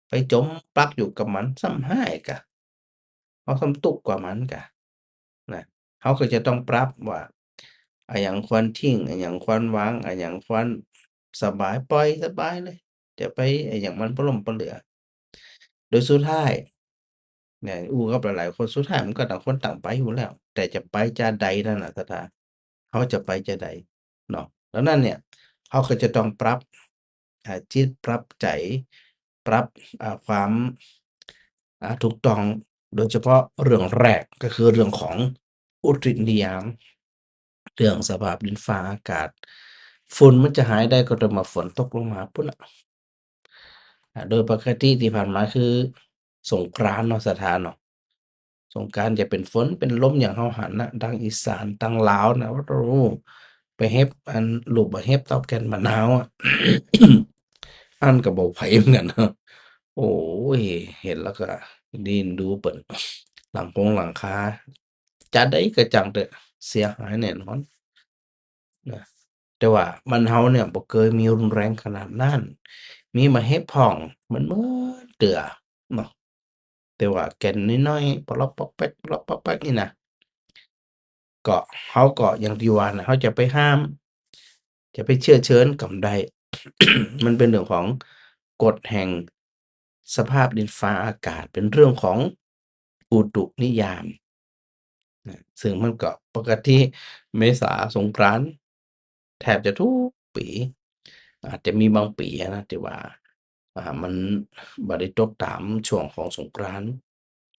ໄປຈົມປັກຢູ່ກັບມັນ ຊ້ຳຮ້າຍກະ ເຮົາຊ້ຳທຸກກວ່າມັນກະ ນະ ເຮົາກໍຈະຕ້ອງປັບວ່າ ອາຫຍັງຄວນຖິ້ມ ອາຫຍັງຄວນວາງ ອາຫຍັງຄວນສະບາຍ ປ່ອຍສະບາຍເລີຍ ຈະໄປອາຫຍັງມັນປະລົ້ມປະເຫຼືອ. ໂດຍສຸດທ້າຍ ແມ່ນ ອູ້ກັບຫຼາຍໆຄົນ ສຸດທ້າຍມັນກໍຕ່າງຄົນຕ່າງໄປຢູ່ແລ້ວ ແຕ່ຈະໄປຈາໃດນັ້ນນະ ສະຖາ ເຮົາຈະໄປຈາໃດເນາະ. ດັ່ງນັ້ນເນ່ຍ ເຮົາກໍຈະຕ້ອງປັບ ອ່າ ຈິດ ປັບໃຈ ປັບ ອ່າ ຄວາມ ອ່າ ຖືກຕ້ອງ ໂດຍສະເພາະເລື່ອງແລກກໍຄືເລື່ອງຂອງອຸຕຸນິຍາມ ເລື່ອງສະພາບດິນຟ້າອາກາດ. ຝຸ່ນມັນຈະຫາຍໄດ້ກໍຕໍ່ເມື່ອຝົນຕົກລົງມາພຸ້ນລະ. ອ່າ ໂດຍປົກກະຕິທີ່ຜ່ານມາຄືສົງການເນາະ ສະຖານເນາະ ສົງການຈະເປັນຝົນເປັນລົມຫຍັງເຮົາຫັນນະ ທາງອີສານ ທາງລາວນະ ໂອ້ໂຫ ໄປເຮັບ ອັນ ຮູບ ໄປເຮັບເຕົາແກັສມະນາວອະ ອັນກໍບໍ່ໄຫວເໝືອນກັນເນາະ. ໂອ້ຍ ເຫັນແລ້ວກໍດິນດູເພິ່ນ ຫຼັງຄົງຫຼັງຄາ ຈາໃດກໍຈັ່ງເຕີ ເສຍຫາຍແນ່ນອນນະ. ແຕ່ວ່າບ້ານເຮົາເນ່ຍບໍ່ເຄີຍມີຮຸນແຮງຂະໜາດນັ້ນ ມີມາເຮັດພ້ອມເໝືອນເທື່ອເນາະ ແຕ່ວ່າແກ່ນນ້ອຍໆ ປະລັອກປອກແປັກ ປະລັອກປອກແປັກນີ້ນະ ກໍ ເຮົາກໍຢ່າງທີ່ວ່ານະ ເຮົາຈະໄປຫ້າມ ຈະໄປເຊື້ອເຊີນກໍບໍ່ໄດ້ ມັນເປັນເລື່ອງຂອງກົດແຫ່ງ ສະພາບດິນຟ້າອາກາດ ເປັນເລື່ອງຂອງອຸຕຸນິຍາມນະ ເຊິ່ງມັນກໍປົກກະຕິ ເມສາ ສົງການ ແທບຈະທຸກປີ ອາດຈະມີບາງປີນະ ທີ່ວ່າ ອ່າ ມັນບໍ່ໄດ້ຕົກຕາມຊ່ວງຂອງສົງການ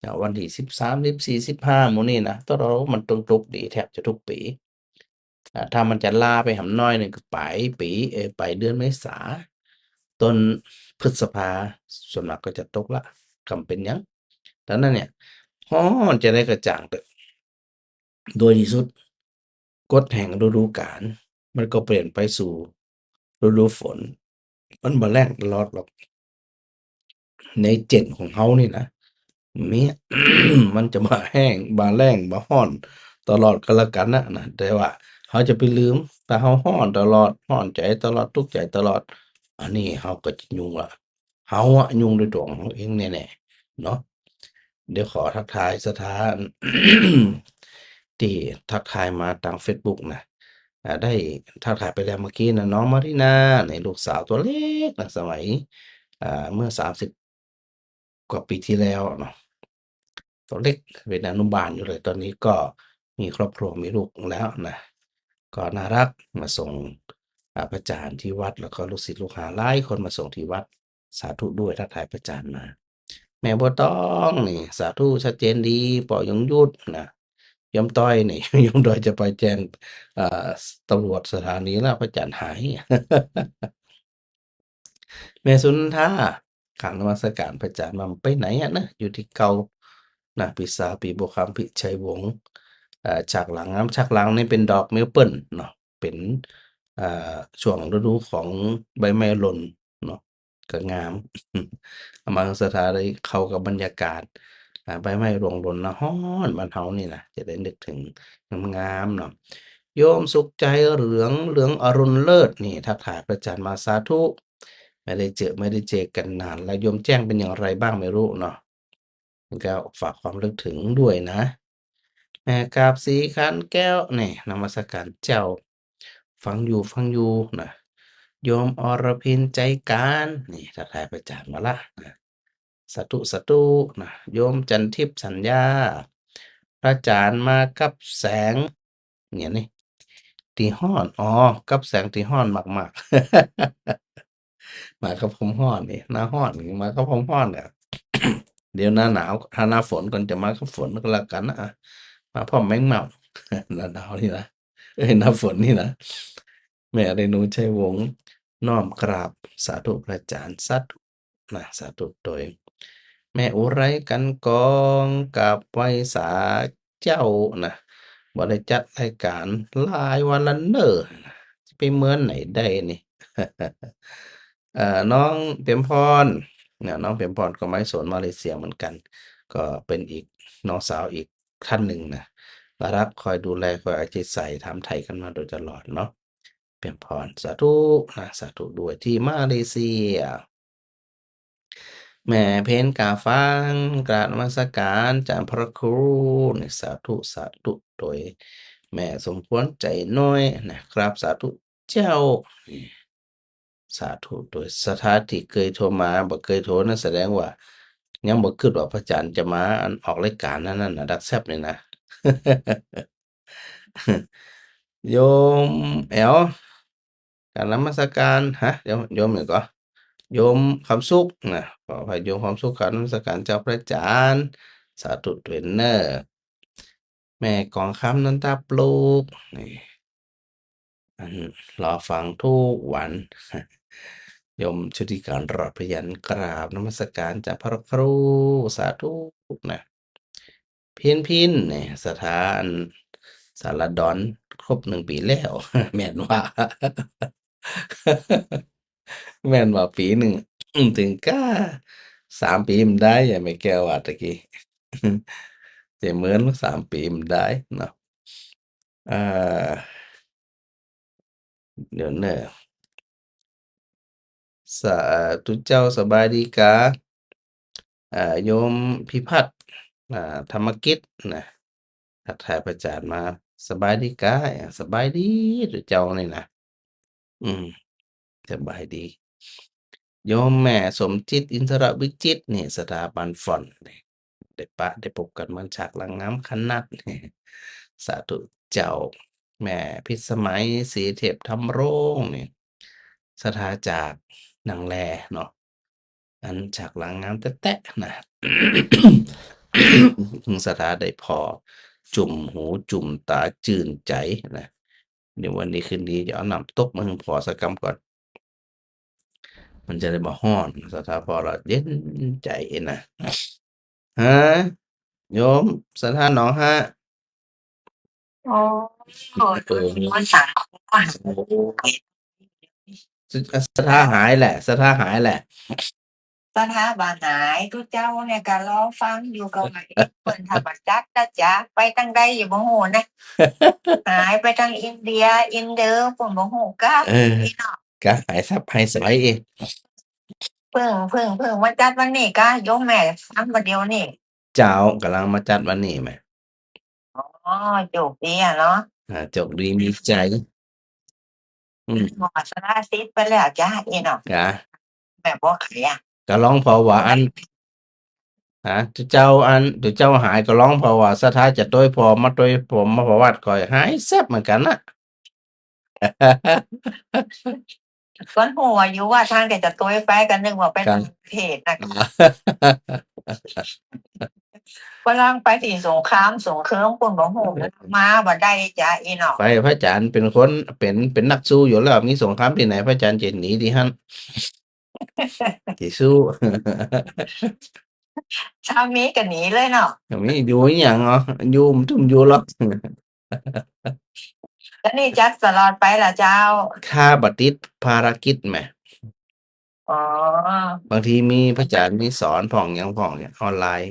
ອາ ວັນທີສິບສາມ ສິບສີ່ ສິບຫ້າ ໝູ່ນີ້ນະ ແຕ່ວ່າມັນຕ້ອງຕົກດີແທບຈະທຸກປີ. ອາ ຖ້າມັນຈະຫຼ້າໄປຫຳໜ້ອຍໜຶ່ງ ກໍປາຍປີ ເອີ ປາຍເດືອນເມສາ ຕົ້ນພຶດສະພາ ສ່ວນມາກກໍຈະຕົກລະ ກໍບໍ່ເປັນຫຍັງ. ດັ່ງນັ້ນເນ່ຍ ຮ້ອນຈັ່ງໃດກໍຊ່າງເຕີ ໂດຍທີ່ສຸດ ກົດແຫ່ງລະດູການ ມັນກໍປ່ຽນໄປສູ່ລະດູຝົນ ມັນບໍ່ແລ້ງຕະຫຼອດດອກ. ໃນເຈັນຂອງເຮົານີ້ນະ ແມ່ນ ມັນຈະບໍ່ແຫ້ງ ບໍ່ແລ້ງ ບໍ່ຮ້ອນຕະຫຼອດກໍແລ້ວກັນນະ ນະ ແຕ່ວ່າເຮົາຈະໄປລືມ ຖ້າເຮົາຮ້ອນຕະຫຼອດ ຮ້ອນໃຈຕະຫຼອດ ທຸກໃຈຕະຫຼອດ ອັນນີ້ເຮົາກໍຈະຫຍຸ້ງລະ ເຮົາອະຫຍຸ້ງດ້ວຍຕົວຂອງເຮົາເອງແນ່ໆເນາະ. ດຽວຂໍທັກທາຍສະຖານ ທີ່ທັກທາຍມາທາງເຟສບຸກນະ ອາ ໄດ້ທັກທາຍໄປແລ້ວເມື່ອກີ້ນະ ນ້ອງມາຣີນາ ນີ້ລູກສາວຕົວເລັກນະ ສະໄໝ ອາ ເມື່ອສາມສິບກວ່າປີທີ່ແລ້ວເນາະ ຕົວເລັກເປັນອະນຸບານຢູ່ເລີຍ ຕອນນີ້ກໍມີຄອບຄົວມີລູກແລ້ວນະ ກໍໜ້າຮັກ ມາສົ່ງ ອາ ພະອາຈານທີ່ວັດ ແລ້ວກໍລູກສິດລູກຫາຫຼາຍຄົນມາສົ່ງທີ່ວັດ. ສາທຸດ້ວຍ ທັກທາຍພະອາຈານມາ. ແມ່ບົວຕອງນີ້ ສາທຸ ຊັດເຈນດີ ພໍ່ຍົງຍຸດນະ ໂຍມຕ້ອຍນີ້ ໂຍມຕ້ອຍຈະໄປແຈ້ງ ເອີ ຕຳຫຼວດສະຖານີແລ້ວ ພະອາຈານຫາຍ. ແມ່ສຸນທາ ກາບນະມັດສະການພະອາຈານ ວ່າໄປໄຫນອະນະ ຢູ່ທີ່ເກົ່ານະ ພີ່ສາວ ປີບົວຄຳ ພິໄຊວົງ ເອີ ສາກຫຼັງງາມ ສາກຫຼັງນີ້ເປັນດອກເມເປິນເນາະ ເປັນ ເອີ ຊ່ວງລະດູຂອງໃບໄມ້ຫຼົ່ນເນາະ ກໍງາມ ອາມາສະຖາໄດ້ເຂົ້າກັບບັນຍາກາດ ອາ ໃບໄມ້ຮ່ວງຫຼົ່ນໜ້າຮ້ອນບ້ານເຮົານີ້ນະ ຈະໄດ້ນຶກເຖິງງາມໆເນາະ. ໂຍມສຸກໃຈ ເຫຼືອງ ເຫຼືອງອະລຸນເລີດ ນີ້ ທັກທາຍພະອາຈານມາ ສາທຸ ໄມ່ໄດ້ເຈີ ໄມ່ໄດ້ເຈີກັນນານແລ້ວ ໂຍມແຈ້ງເປັນຢ່າງໄລບ້າງໄມ່ຮູ້ເນາະ ແລ້ວກໍຝາກຄວາມລະນຶກເຖິງດ້ວຍນະ. ແມ່ກາບສີຂັນແກ້ວ ນີ້ ນະມັດສະການເຈົ້າ ຟັງຢູ່ ຟັງຢູ່ນະ. ໂຍມອະລະພິນ ໃຈການ ນີ້ ທັກທາຍພະອາຈານມາລະນະ ສາທຸ ສາທຸນະ. ໂຍມຈັນທິບ ສັນຍາ ພະອາຈານມາກັບແສງ ຫຍັງນີ້ ທີ່ຮ້ອນ ອໍ ກັບແສງທີ່ຮ້ອນມາກໆ ມາກັບຄວາມຮ້ອນນີ້ ໜ້າຮ້ອນນີ້ມາກັບຄວາມຮ້ອນແຫຼະ ດຽວໜ້າໜາວ ຖ້າໜ້າຝົນກ່ອນຈະມາກັບຝົນກໍແລ້ວກັນນະ ມາພ້ອມແມງເມົາ ໜ້າໜາວນີ້ນະ ເອີຍ ໜ້າຝົນນີ້ນະ. ແມ່ເລນູໄຊວົງ ນ້ອມກາບສາທຸພະອາຈານ ສາທຸນະ ສາທຸໂດຍ ແມ່ອຸໄລ ກັນກອງ ກາບໄຫວ້ສາເຈົ້ານະ ບໍ່ໄດ້ຈັດລາຍການຫຼາຍວັນລະເນີ ຊິໄປເມືອນໃນໃດນີ້. ເອີ ນ້ອງເຕັມພອນນະ ນ້ອງເຕັມພອນກໍມາຈາກມາເລເຊຍເໝືອນກັນ ກໍເປັນອີກນ້ອງສາວອີກທ່ານໜຶ່ງນະ ທີ່ຮັກ ຄອຍດູແລ ຄອຍເອົາໃຈໃສ່ ຖາມໄຖ່ກັນມາໂດຍຕະຫຼອດເນາະ. ເຕັມພອນ ສາທຸນະ ສາທຸດ້ວຍ ທີ່ມາເລເຊຍ. ແມ່ເພັນກາຟັງ ກາບນະມັດສະການຈານພະຄູນະ ສາທຸ ສາທຸໂດຍ ແມ່ສົມຄວນໃຈນ້ອຍນະ ກາບສາທຸເຈົ້າ ສາທຸໂດຍ ສະຖາທີ່ເຄີຍໂທມາ ບໍ່ເຄີຍໂທນັ້ນ ສະແດງວ່າຍັງບໍ່ຄິດວ່າພະອາຈານຈະມາ ອັນ ອອກລາຍການນັ້ນນະ ດັກແຊັບນີ້ນະ. ໂຍມແອວ ກາບນະມັດສະການ ຮະ ໂຍມ ໂຍມຫຍັງກໍ ໂຍມຄຳສຸກນະ ຂໍອະໄພ ໂຍມຄຳສຸກ ກາບນະມັດສະການເຈົ້າພະອາຈານ ສາທຸເທຣນເນີ. ແມ່ກອງຄຳ ນັນຕາປລູກ ນີ້ ອັນ ລໍຟັງທຸກວັນ ໂຍມຊຸຕິການ ຣອດພະຍັນ ກາບນະມັດສະການຈາກພະຄູ ສາທຸນະ. ພິນພິນ ນີ້ ສະຖານສາລະດອນ ຄົບໜຶ່ງປີແລ້ວ ແມ່ນວ່າ ແມ່ນວ່າປີໜຶ່ງ ເຖິງກະສາມປີມັນໄດ້ ຍາຍແມ່ແກ້ວວ່າຕະກີ້ ເຈເມີນສາມປີມັນໄດ້ເນາະ. ເອີ ດຽວເນີ ສາທຸເຈົ້າ ສະບາຍດີກາ ອາ ໂຍມພິພັດ ອາ ທຳມະກິດນະ ທັກທາຍພະອາຈານມາ ສະບາຍດີກາ ສະບາຍດີ ທຸເຈົ້ານີ້ນະ ອືມ ສະບາຍດີ. ໂຍມແມ່ສົມຈິດ ອິນທະລະວິຈິດ ນີ້ ສະຖາບັນຟອນ ໄດ້ປະໄດ້ພົບກັນເໝືອນ ສາກລາງງາມຂະໜາດ ສາທຸເຈົ້າ. ແມ່ພິດສະໄໝ ສີເທບທຳໂລງ ນີ້ ສະຖາຈາກໜັງແລເນາະ ອັນສາກລາງງາມແຕະໆນະ ສະຖາໄດ້ພໍ້ ຈຸ່ມຫູຈຸ່ມຕາ ຈື່ນໃຈນະ. ດຽວວັນດີຄືນດີຈະເອົານ້ຳຕົກມາໃຫ້ພໍ້ສາກຳກ່ອນ ມັນຈະໄດ້ບໍ່ຮ້ອນ ສະຖາພໍ້ແລ້ວເຢັນໃຈນະ. ຮະ ໂຍມ ສະຖາໜອງຮະ ອໍ ເອີ ໂອ້ ສະຖາຫາຍແຫຼະ ສະຖາຫາຍແຫຼະ. ສະຖາບັນຫາຍ ທຸເຈົ້ານີ້ກະລໍຟັງຢູ່ ກະວ່າເພິ່ນທຳມາຈັດນະຈະ ໄປທາງໃດຢູ່ບໍ່ຮູ້ນະ ຫາຍໄປທາງອິນເດຍ ອິນເດີພຸ້ນ ບໍ່ຮູ້ກະ ເອີ ເນາະ ກະຫາຍສັບຫາຍສາຍເອ ເພິ່ງ ເພິ່ງ ເພິ່ງມາຈັດວັນນີ້ກະ ໂຍມແມ່ຟັງວ່າດຽວນີ້ ເຈົ້າ ກຳລັງມາຈັດວັນນີ້ແມະ. ອໍ ໂຈກດີອະເນາະ ອາ ໂຈກດີມີໃຈ ອືມ ໝໍສາລາສິດໄປແລ້ວຈ້າ ອີ່ເນາະ ກະ ແມ່ບໍ່ໄຂອະ ກະລອງເພາະວ່າອັນ ຮະ ເຈົ້າ ອັນ ເຈົ້າຫາຍກະລອງເພາະວ່າສະຖາຈະໂຕຍພໍ່ມາໂຕຍຜົມມາປະຫວັດຂ້ອຍຫາຍແຊບເໝືອນກັນນະ. ເພິ່ນຮູ້ວ່າຢູ່ວັດ ທາງແຕ່ຈະໂຕຍໄປ ກໍນຶກວ່າໄປຕ່າງປະເທດນະ ຝຣັ່ງໄປທີ່ສົງຄາມສົງເຄີມພຸ້ນ ບໍ່ຮູ້ ເອີ ມາບໍ່ໄດ້ຈ້າ ອີ່ເນາະ ໄປ ພະອາຈານເປັນຄົນ ເປັນ ເປັນນັກສູ້ຢູ່ແລ້ວ ມີສົງຄາມທີ່ໃດພະອາຈານຈະໜີທີ່ຫັ້ນ ຊິສູ້ ຖ້າມີກໍໜີເລີຍເນາະ ມີຢູ່ອີ່ຫຍັງເນາະ ຢູ່ມັນຈຸ່ມຢູ່ລອກ. ອັນນີ້ຈັດຕະຫຼອດໄປລະເຈົ້າ ຂ້າບໍ່ຕິດພາລະກິດແມະ. ອໍ ບາງທີມີພະອາຈານມີສອນພ້ອມຫຍັງພ້ອມອອນລາຍ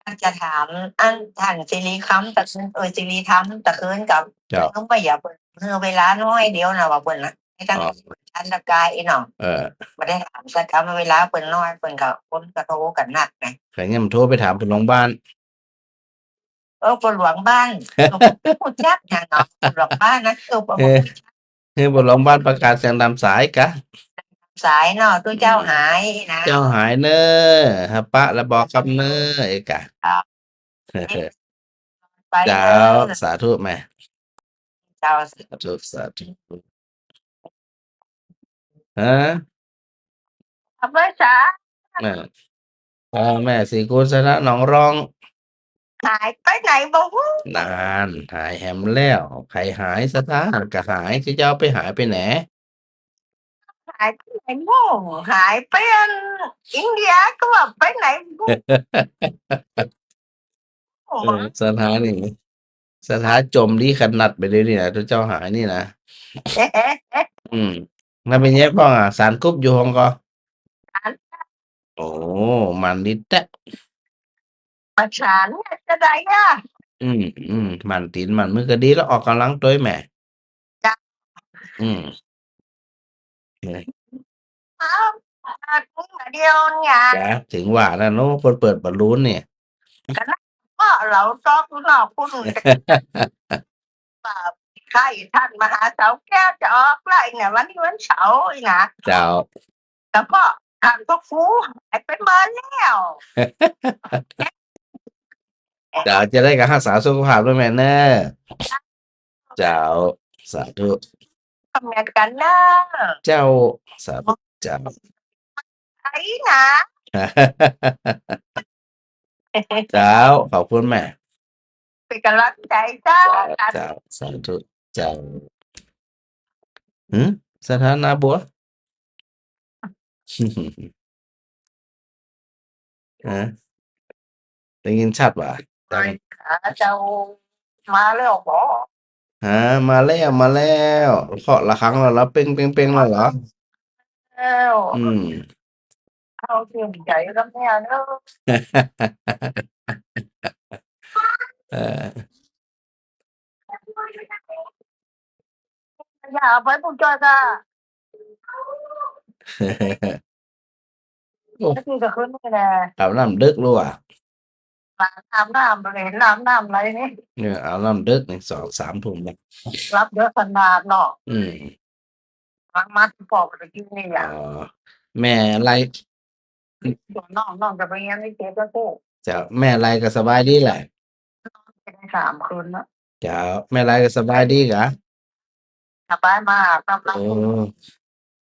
ຢາກຈະຖາມ ອັນ ທ່ານສິລິຄຳຕະຄືນ ເອີ ສິລິທຳຕະຄືນກັບ ເຈົ້າ ເອີ ບໍ່ຢາກເພິ່ນ ເວລາໜ້ອຍດຽວນະ ວ່າເພິ່ນນະ ໃຫ້ທາງ ອໍ ອັນຕະກາຍເນາະ ເອີ ບໍ່ໄດ້ຖາມສັກຄຳ ເວລາເພິ່ນນ້ອຍ ເພິ່ນກໍຄົນກໍໂທກັນໜັກນະ ກໍຍັງໂທໄປຖາມຜູ້ຫຼວງບ້ານ ເອີ ຜູ້ຫຼວງບ້ານ ຮູ້ຈັກຫຍັງເນາະ ຜູ້ຫຼວງບ້ານນະ ຄືບໍ່ ເອີ ຮູ້ຈັກ ຄືຜູ້ຫຼວງບ້ານປະກາດສຽງຕາມສາຍກະ ສາຍເນາະ ຕົວເຈົ້າຫາຍນະ ເຈົ້າຫາຍເນີ ຫາປະລະບອກຄຳເນີ ເອີກະ ເຈົ້າ ໄປເດີ ເຈົ້າ ສາທຸແມ່ ເຈົ້າ ສາທຸ ສາທຸ ຮະ ທຳມະຊາດ ແມ່ ເອີ ແມ່ສີກູນ ສະຖາໜອງຣອງ ຫາຍໄປໃນບໍ່ຮູ້. ນັ້ນ ຫາຍແຮມແລ້ວ. ໃຜຫາຍສະຖານກະຫາຍ ຄືເຈົ້າໄປຫາຍໄປແໜ? ຫາຍໄປໃນບໍ່? ຫາຍໄປອັນອິນເດຍ ກະວ່າໄປໃນບໍ່ຮູ້. ເອີ ສະຖານນີ້ ສະຖານຈົມດີຂະໜາດໄປເດນີ້ນະ ຕົວເຈົ້າຫາຍນີ້ນະ. ອືມ ແລ້ວເປັນໄງພ້ອງອະ? ສານກຸບຢູ່ຫ້ອງກໍ? ໂອ້ ມັນດີແທ້. ອາຈານ ເຮັດຈັ່ງໃດອະ? ອືມ ອືມ ມັນຕີນມັນມືກະດີແລ້ວ ອອກກຳລັງໂຕຍແມ. ຈ້ະ ອືມ ເອີ ດຽວນີ້ ຈ້ະ ເຖິງວ່ານະເນາະ ເພິ່ນເປີດບາລູນນີ້ ກະນັ້ນເພາະເຮົາຊອກຢູ່ນອກພຸ້ນ ວ່າໃກ້ທ່ານມະຫາເສົາແກ້ວຈະອອກແລ້ວນີ້ ວັນນີ້ວັນເສົານີ້ນະ. ເຈົ້າ ກະເພາະທ່ານພະຄູຫາຍໄປເໝິດແລ້ວ. ເຈົ້າ ຈັ່ງໃດກະຮັກສາສຸຂະພາບເດີແມ່ເດີ. ເຈົ້າ ສາທຸ ຄອມເມັນກັນເດີ. ເຈົ້າ ສາທຸ ເຈົ້າ ໄປນະ. ເຈົ້າ ຂອບຄຸນແມ່ ເປັນກຳລັງໃຈເຈົ້າ. ເຈົ້າ ສາທຸ ເຈົ້າ. ຫື ສະຖານະບົວ ຮະ ໄດ້ຍິນຊັດຫວາ? ເຈົ້າມາແລ້ວບໍ? ຮະ ມາແລ້ວ ມາແລ້ວ. ເຄາະລະຄັງແລ້ວເຫລອ? ເປັງໆໆແລ້ວເຫລອ? ແລ້ວ ອືມ ເຮົາເຊື່ອໃຈກັບແມ່ເດີ. ເອີ ຢ່າເອົາໄປປຸ້ນຈ້ອຍກະ ໂອ້ ແຕ່ກີ້ກະຄືນນີ້ແຫຼະ ອາບນ້ຳດຶກໂລດຫວາ? ອາບນ້ຳ ບໍ່ໄດ້ເຫັນອາບນ້ຳຫຼາຍນີ້. ເອີ ອາບນ້ຳດຶກນີ້ ສອງສາມທຸ່ມແລ້ວ ຫຼັບເດີຂະໜາດເນາະ. ອືມ ມາ ມາພໍ້ກັນກິນນີ້ຫຍັງ? ອໍ ແມ່ໄລ ນ້ອງ ນ້ອງກະໄປຮຽນໃນເຂດເຈົ້າ. ເຈົ້າ ແມ່ໄລກະສະບາຍດີແຫຼະ? ໄດ້ສາມຄືນເນາະ. ເຈົ້າ ແມ່ໄລກະສະບາຍດີກະ? ສະບາຍມາກ. ໂອ້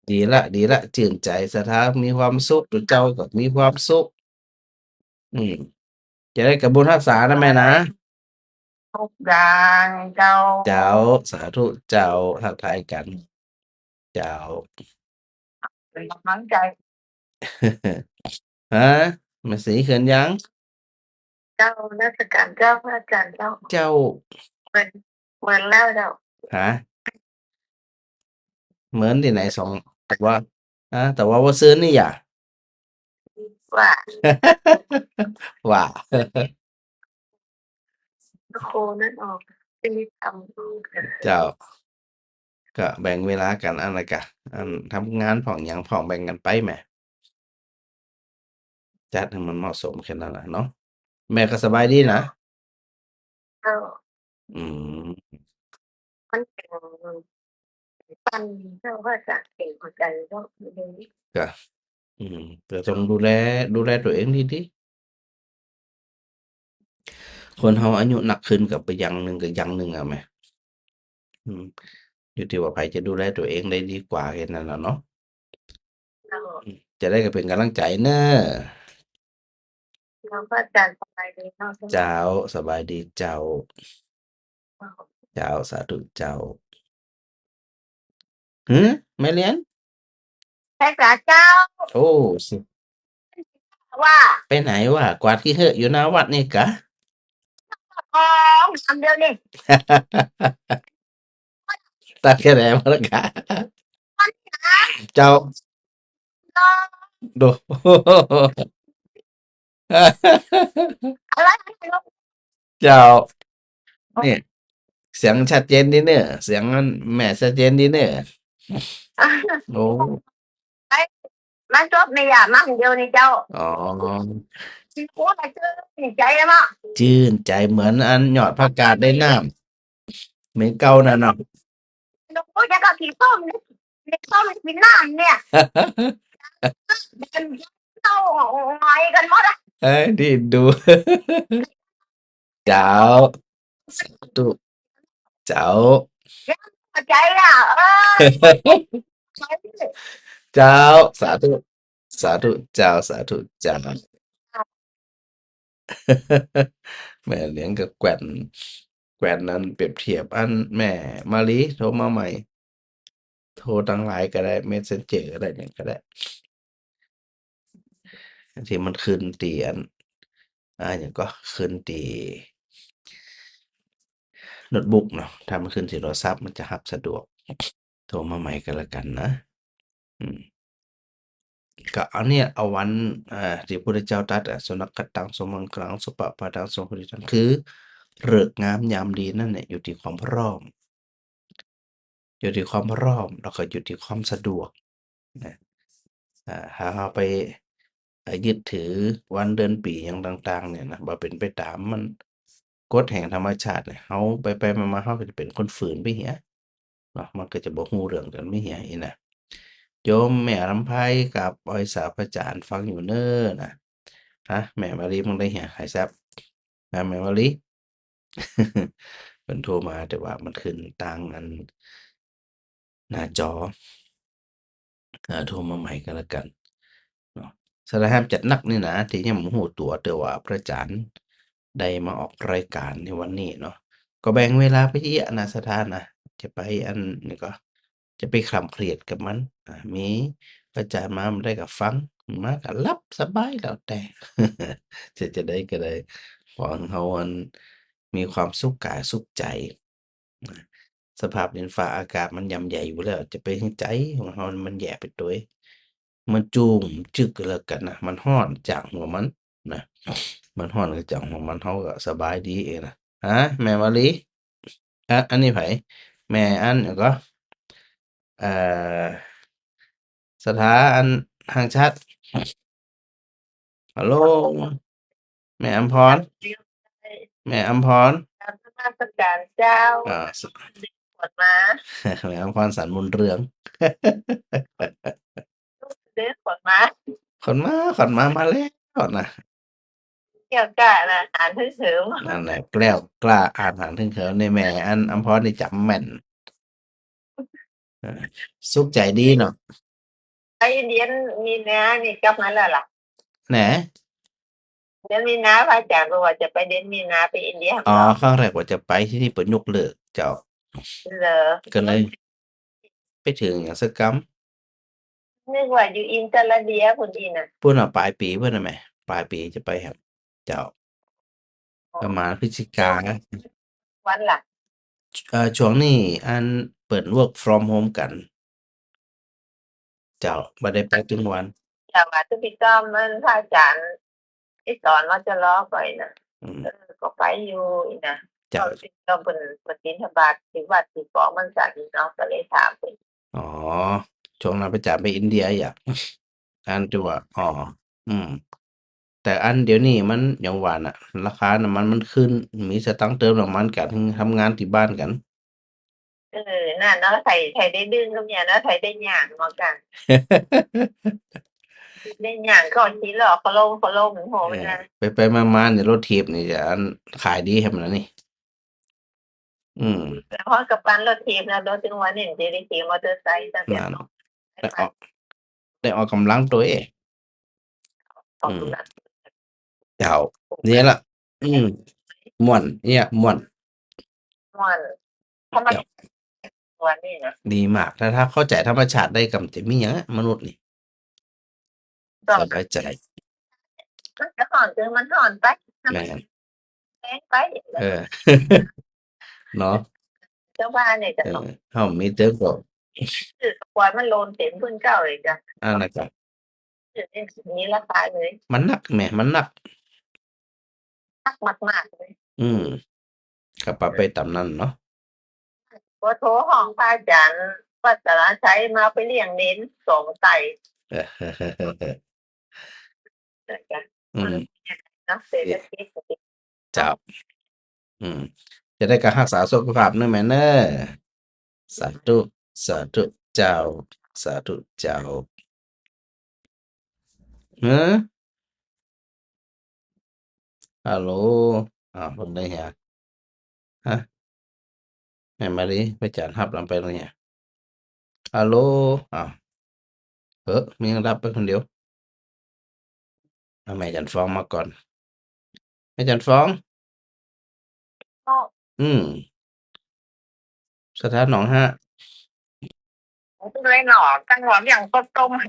ດີລະ ດີລະ ຊື່ນໃຈ. ສະຖານມີຄວາມສຸກ ເຈົ້າກະມີຄວາມສຸກ. ອືມ ຈະໄດ້ກະບຸນຮັກສານະແມ່ນະ. ທຸກຢ່າງເຈົ້າ. ເຈົ້າ ສາທຸເຈົ້າ. ທັກທາຍກັນເຈົ້າ ເປັນກຳລັງໃຈ. ຮະ ແມ່ສີເຂີນຫຍັງ? ເຈົ້າ ນະມັດສະການເຈົ້າ ພະອາຈານເຈົ້າ. ເຈົ້າ ເໝິດ ເໝິດແລ້ວເຈົ້າ. ຮະ ເໝິດທີ່ໃນ ສອງ ແຕ່ວ່າ ອາ ແຕ່ວ່າບໍ່ຊື່ນນີ້ຫວາ? ວ່າ ວ່າ ໂຄນັ້ນອອກ ເຈົ້າ ກະແບ່ງເວລາກັນ ອັນນັ້ນກະ ອັນ ທຳງານພ້ອມຫຍັງພ້ອມ ແບ່ງກັນໄປແໝ. ຈັດໃຫ້ມັນເໝາະສົມແຄ່ນັ້ນລະເນາະ. ແມ່ກະສະບາຍດີນະ? ເຈົ້າ. ອືມ ມັນເປັນປັນເຈົ້າວ່າຈະເປັນຫົວໃຈເນາະ. ກະ ອືມ ກະຕ້ອງດູແລ ດູແລຕົວເອງດີໆ. ຄົນເຮົາອາຍຸໜັກຂຶ້ນກະໄປຢ່າງໜຶ່ງກະຢ່າງໜຶ່ງອະແມ່. ອືມ ຢູ່ທີ່ວ່າໃຜຈະດູແລຕົວເອງໄດ້ດີກວ່າ ແຄ່ນັ້ນລະເນາະ. ເຈົ້າ ອືມ ຈັ່ງໃດກະເປັນກຳລັງໃຈເນີ. ເຈົ້າ ພະອາຈານ ສະບາຍດີເນາະ. ເຈົ້າ ສະບາຍດີເຈົ້າ. ເຈົ້າ ສາທຸເຈົ້າ. ຫື ແມ່ຫຼຽນ ພະອາຈານເຈົ້າ. ໂອ້ ຊິ ວ່າ ໄປໃນຫວາ? ກວາດຂີ້ເຫີຢູ່ໜ້າວັດນີ້ກະ. ຂອງ ສາມເດືອນນີ້ ຕັດກະແດມາລະກະ. ເຈົ້າ ໂດ ອະໄລ? ເຈົ້າ ນີ້ ສຽງຊັດເຈນດີເນີ ສຽງອັນແມ່ຊັດເຈນດີເນີ. ໂອ້ ມາຈົບໃນຢາມນັ້ນດຽວນີ້ເຈົ້າ. ອໍ ຊິຄູນະ ຈື່ນໃຈເນາະ. ຈື່ນໃຈເໝືອນອັນຍອດຜັກກາດໃນນ້ຳ ເໝັນເກົ່ານັ້ນເນາະ. ໜູຢາກເອົາສີສົ້ມນີ້ ສີສົ້ມກິນນ້ຳນີ້ ເປັນເຕົ້າຫອຍກັນໝົດລະ. ເອີ ດີດູ. ເຈົ້າ ສາທຸ ເຈົ້າ ເຈົ້າ ເອີ ເຈົ້າ ສາທຸ ສາທຸເຈົ້າ ສາທຸເຈົ້າ. ແມ່ລ້ຽງກັບແກວ່ນ ແກວ່ນນັ້ນປຽບທຽບ ອັນແມ່ມາລີໂທມາໃໝ່ ໂທທາງ LINE ກໍໄດ້ Messenger ກໍໄດ້ ຫຍັງກໍໄດ້ ທີ່ມັນຂຶ້ນທີ່ອັນ ອ່າ ຫຍັງກໍ ຂຶ້ນທີ່ໂນ້ດບຸກເນາະ ຖ້າມັນຂຶ້ນທີ່ໂທລະສັບມັນຈະຮັບສະດວກ ໂທມາໃໝ່ກໍແລ້ວກັນນະ ອືມ ກໍອັນນີ້ເອົາວັນ ອ່າ ທີ່ພະພຸດທະເຈົ້າຕັດ ອະ ສຸນັກຂະຕັງ ສຸມັງຄະລັງ ສຸປະພາດັງ ສຸຫະລິຕັງ ຄືເລີກງາມຍາມດີນັ້ນແຫຼະ ຢູ່ທີ່ຄວາມພ້ອມ ຢູ່ທີ່ຄວາມພ້ອມ ແລ້ວກໍຢູ່ທີ່ຄວາມສະດວກນະ ອ່າ ຖ້າເຮົາໄປ ອ່າ ຍຶດຖືວັນເດືອນປີຫຍັງຕ່າງໆ ນີ້ນະ ບໍ່ເປັນໄປຕາມມັນ ກົດແຫ່ງທຳມະຊາດນີ້ ເຮົາໄປໆມາໆ ເຮົາກໍຈະເປັນຄົນຝືນໄປເຫຍເນາະ ມັນກໍຈະບໍ່ຮູ້ເລື່ອງກັນໄປເຫຍອີກນະ ໂຍມແມ່ລຳໄພກັບອ້ອຍສາພະຈານຟັງຢູ່ເນີນະ ຮະ ແມ່ມາລີ ມຶງໄດ້ເຫຍ ໃຫ້ຊັບ ນະ ແມ່ມາລີ ເພິ່ນໂທມາ ແຕ່ວ່າມັນຂຶ້ນຕ່າງອັນ ໜ້າຈໍ ເອີ ໂທມາໃໝ່ກໍແລ້ວກັນເນາະ. ສະຖານະຈັດໜັກນີ້ນະ ທີ່ຍັງບໍ່ຮູ້ຕົວ ແຕ່ວ່າພະອາຈານໄດ້ມາອອກລາຍການໃນວັນນີ້ເນາະ ກໍແບ່ງເວລາໄປເຍາະນະ ສະຖານະ ຈະໄປອັນນີ້ກໍ ຈະໄປຄລ່ຳຄລຽດກັບມັນ ອາ ມີພະອາຈານມາມື້ໃດກໍຟັງ ມາກໍຫຼັບສະບາຍ ແລ້ວແຕ່ ຈະ ຈະໄດ້ກໍໄດ້ ຂໍໃຫ້ເຮົາອັນ ມີຄວາມສຸກກາຍສຸກໃຈ. ສະພາບດິນຟ້າອາກາດມັນຍ່ຳແຍ່ຢູ່ແລ້ວ ຈະໄປໃຫ້ໃຈຂອງເຮົາມັນແຍ່ໄປໂຕຍ ມັນຈູ້ງຈຶກແລ້ວກັນນະ ມັນຮ້ອນຈາກຫົວມັນນະ ມັນຮ້ອນຈາກຫົວມັນ ເຮົາກໍສະບາຍດີເອງນະ. ຮະ ແມ່ມາລີ ອະ ອັນນີ້ໃຜ? ແມ່ອັນຫຍັງກໍ ເອີ ສະຖາ ອັນ ຫາງຊາດ ຮັລໂຫຼ ແມ່ອຳພອນ ແມ່ອຳພອນ ກາບນະມັດສະການເຈົ້າ. ອາ ສ- ຂວັນມາ ແມ່ອຳພອນ ສັນບຸນເຮືອງ ເດີ ຂວັນມາ ຂວັນມາ ຂວັນມາ ມາແລ້ວນະ. ແກ້ວກ້ານະ ອ່ານຮຶກເຫີມ ນັ້ນແຫຼະ ແກ້ວກ້າ ອ່ານຮຶກເຫີມ ນີ້ແມ່ອັນອຳພອນນີ້ຈຳແມ່ນ. ເອີ ສຸກໃຈດີເນາະ. ໄປເດືອນມີນານີ້ກັບມາແລ້ວລະ ແນ? ເດືອນມີນາ ພະອາຈານບອກວ່າຈະໄປເດືອນມີນາ ໄປອິນເດຍ. ອໍ ຄັ້ງແລກວ່າຈະໄປ ທີນີ້ເພິ່ນຍົກເລີກເຈົ້າ ເລີ ກໍເລີຍໄປເຖິງຫຍັງສະກຳ ນຶກວ່າຢູ່ອິນເຕີເດຽພຸ້ນອີ່ນະ ພຸ້ນນະ ປາຍປີພຸ້ນນະແມ່ ປາຍປີຈະໄປຫັ້ນເຈົ້າ. ປະມານພຶສຈິກາ ວັນລະ ເອີ ຊ່ວງນີ້ອັນເປີດ work from home ກັນເຈົ້າ ບໍ່ໄດ້ໄປທຸກວັນ. ເຈົ້າວ່າຄືຕິດຕໍ່ມັນ ພະອາຈານ ທີ່ສອນມາຈະລໍຂ້ອຍນະ ອືມ ເອີ ກໍໄປຢູ່ນະ ເຈົ້າ ເຈົ້າເພິ່ນ ເພິ່ນບິນທະບາດທີ່ວັດທີ່ຂອງມັນສັນເນາະ ກໍເລີຍຖາມເພິ່ນ. ອໍ ຊ່ວງນັ້ນພະອາຈານໄປອິນເດຍ ອັນທີ່ວ່າ ອໍ ອືມ ແຕ່ອັນດຽວນີ້ມັນຫຍັງວ່ານະ ລາຄານ້ຳມັນມັນຂຶ້ນ ມີສະຕັງເຕີມນ້ຳມັນກັນ ທຳງານທີ່ບ້ານກັນ. ເອີ ນັ້ນເນາະ ໃຜ ໃຜໄດ້ດຶງກັບເມຍເນາະ ໃຜໄດ້ຍ່າງເນາະກະ ໄດ້ຍ່າງກໍຂີ່ລໍ້ໂຄລົມໂຄລົມ ໂຫ ເອີ ໄປໆມາໆນີ້ ລົດຖີບນີ້ຈະອັນຂາຍດີແຮງນະນີ້. ອືມ ແຕ່ພໍກັບປັ່ນລົດຖີບແລ້ວ ລົດເຖິງວ່ານີ້ຈະໄດ້ຂີ່ມໍເຕີໄຊຊະ ນັ້ນ ໄດ້ອອກ ໄດ້ອອກກຳລັງໂຕເອງ. ອອກກຳລັງ ອືມ ເຈົ້າ ນີ້ລະ ອືມ ມ່ວນ ເອີຍ ມ່ວນ ມ່ວນ ທຳມະ ເຈົ້າ ມ່ວນນີ້ນະ ດີມາກ. ຖ້າ ຖ້າເຂົ້າໃຈທຳມະຊາດໄດ້ ກໍຈະມີຫຍັງ ມະນຸດນີ້ ສະບາຍໃຈ ມັນຈະຮ້ອນ ມັນຮ້ອນໄປ ແມ່ນ ແພງໄປ ເອີ ເນາະ ເຈົ້າວ່ານີ້ກະ ເອີ ເຮົາມີແຕ່ກໍ ຊື້ກະປ່ອຍມັນໂລນເຕັມພື້ນເກົ່າອີກກະ ອັນນັ້ນກະ ມີລາຄາເລີຍ ມັນໜັກແໝ ມັນໜັກ ໜັກມາກໆເລີຍ ອືມ ກໍປະໄປຕາມນັ້ນເນາະ. ບໍ່ໂທຮ້ອງພະອາຈານວັດສາລາໄຊມາໄປລ້ຽງເໜັນສອງໄຕ ອືມ ເນາະ ເສດຖະກິດ ເຈົ້າ ອືມ ຈະໄດ້ກໍຮັກສາສຸຂະພາບເດີແມ່ເດີ. ສາທຸ ສາທຸເຈົ້າ ສາທຸເຈົ້າ. ຮະ ຮັລໂຫຼ ອ້າວ ເພິ່ນໄດ້ຫຍັງ ຮະ ແມ່ມາລີ ພະອາຈານຮັບນຳໄປແລ້ວຫຍັງ ຮັລໂຫຼ ອ້າວ ເອີ ມີຫຍັງດັບໄປຄົນດຽວ. ເອົາແມ່ຈັນຟອງມາກ່ອນ ແມ່ຈັນຟອງ ອືມ ສະຖານໜອງຮາກ ເລີຍເນາະ ຈັ່ງວ່າລ້ຽງເຂົ້າຕົ້ມໃຫ້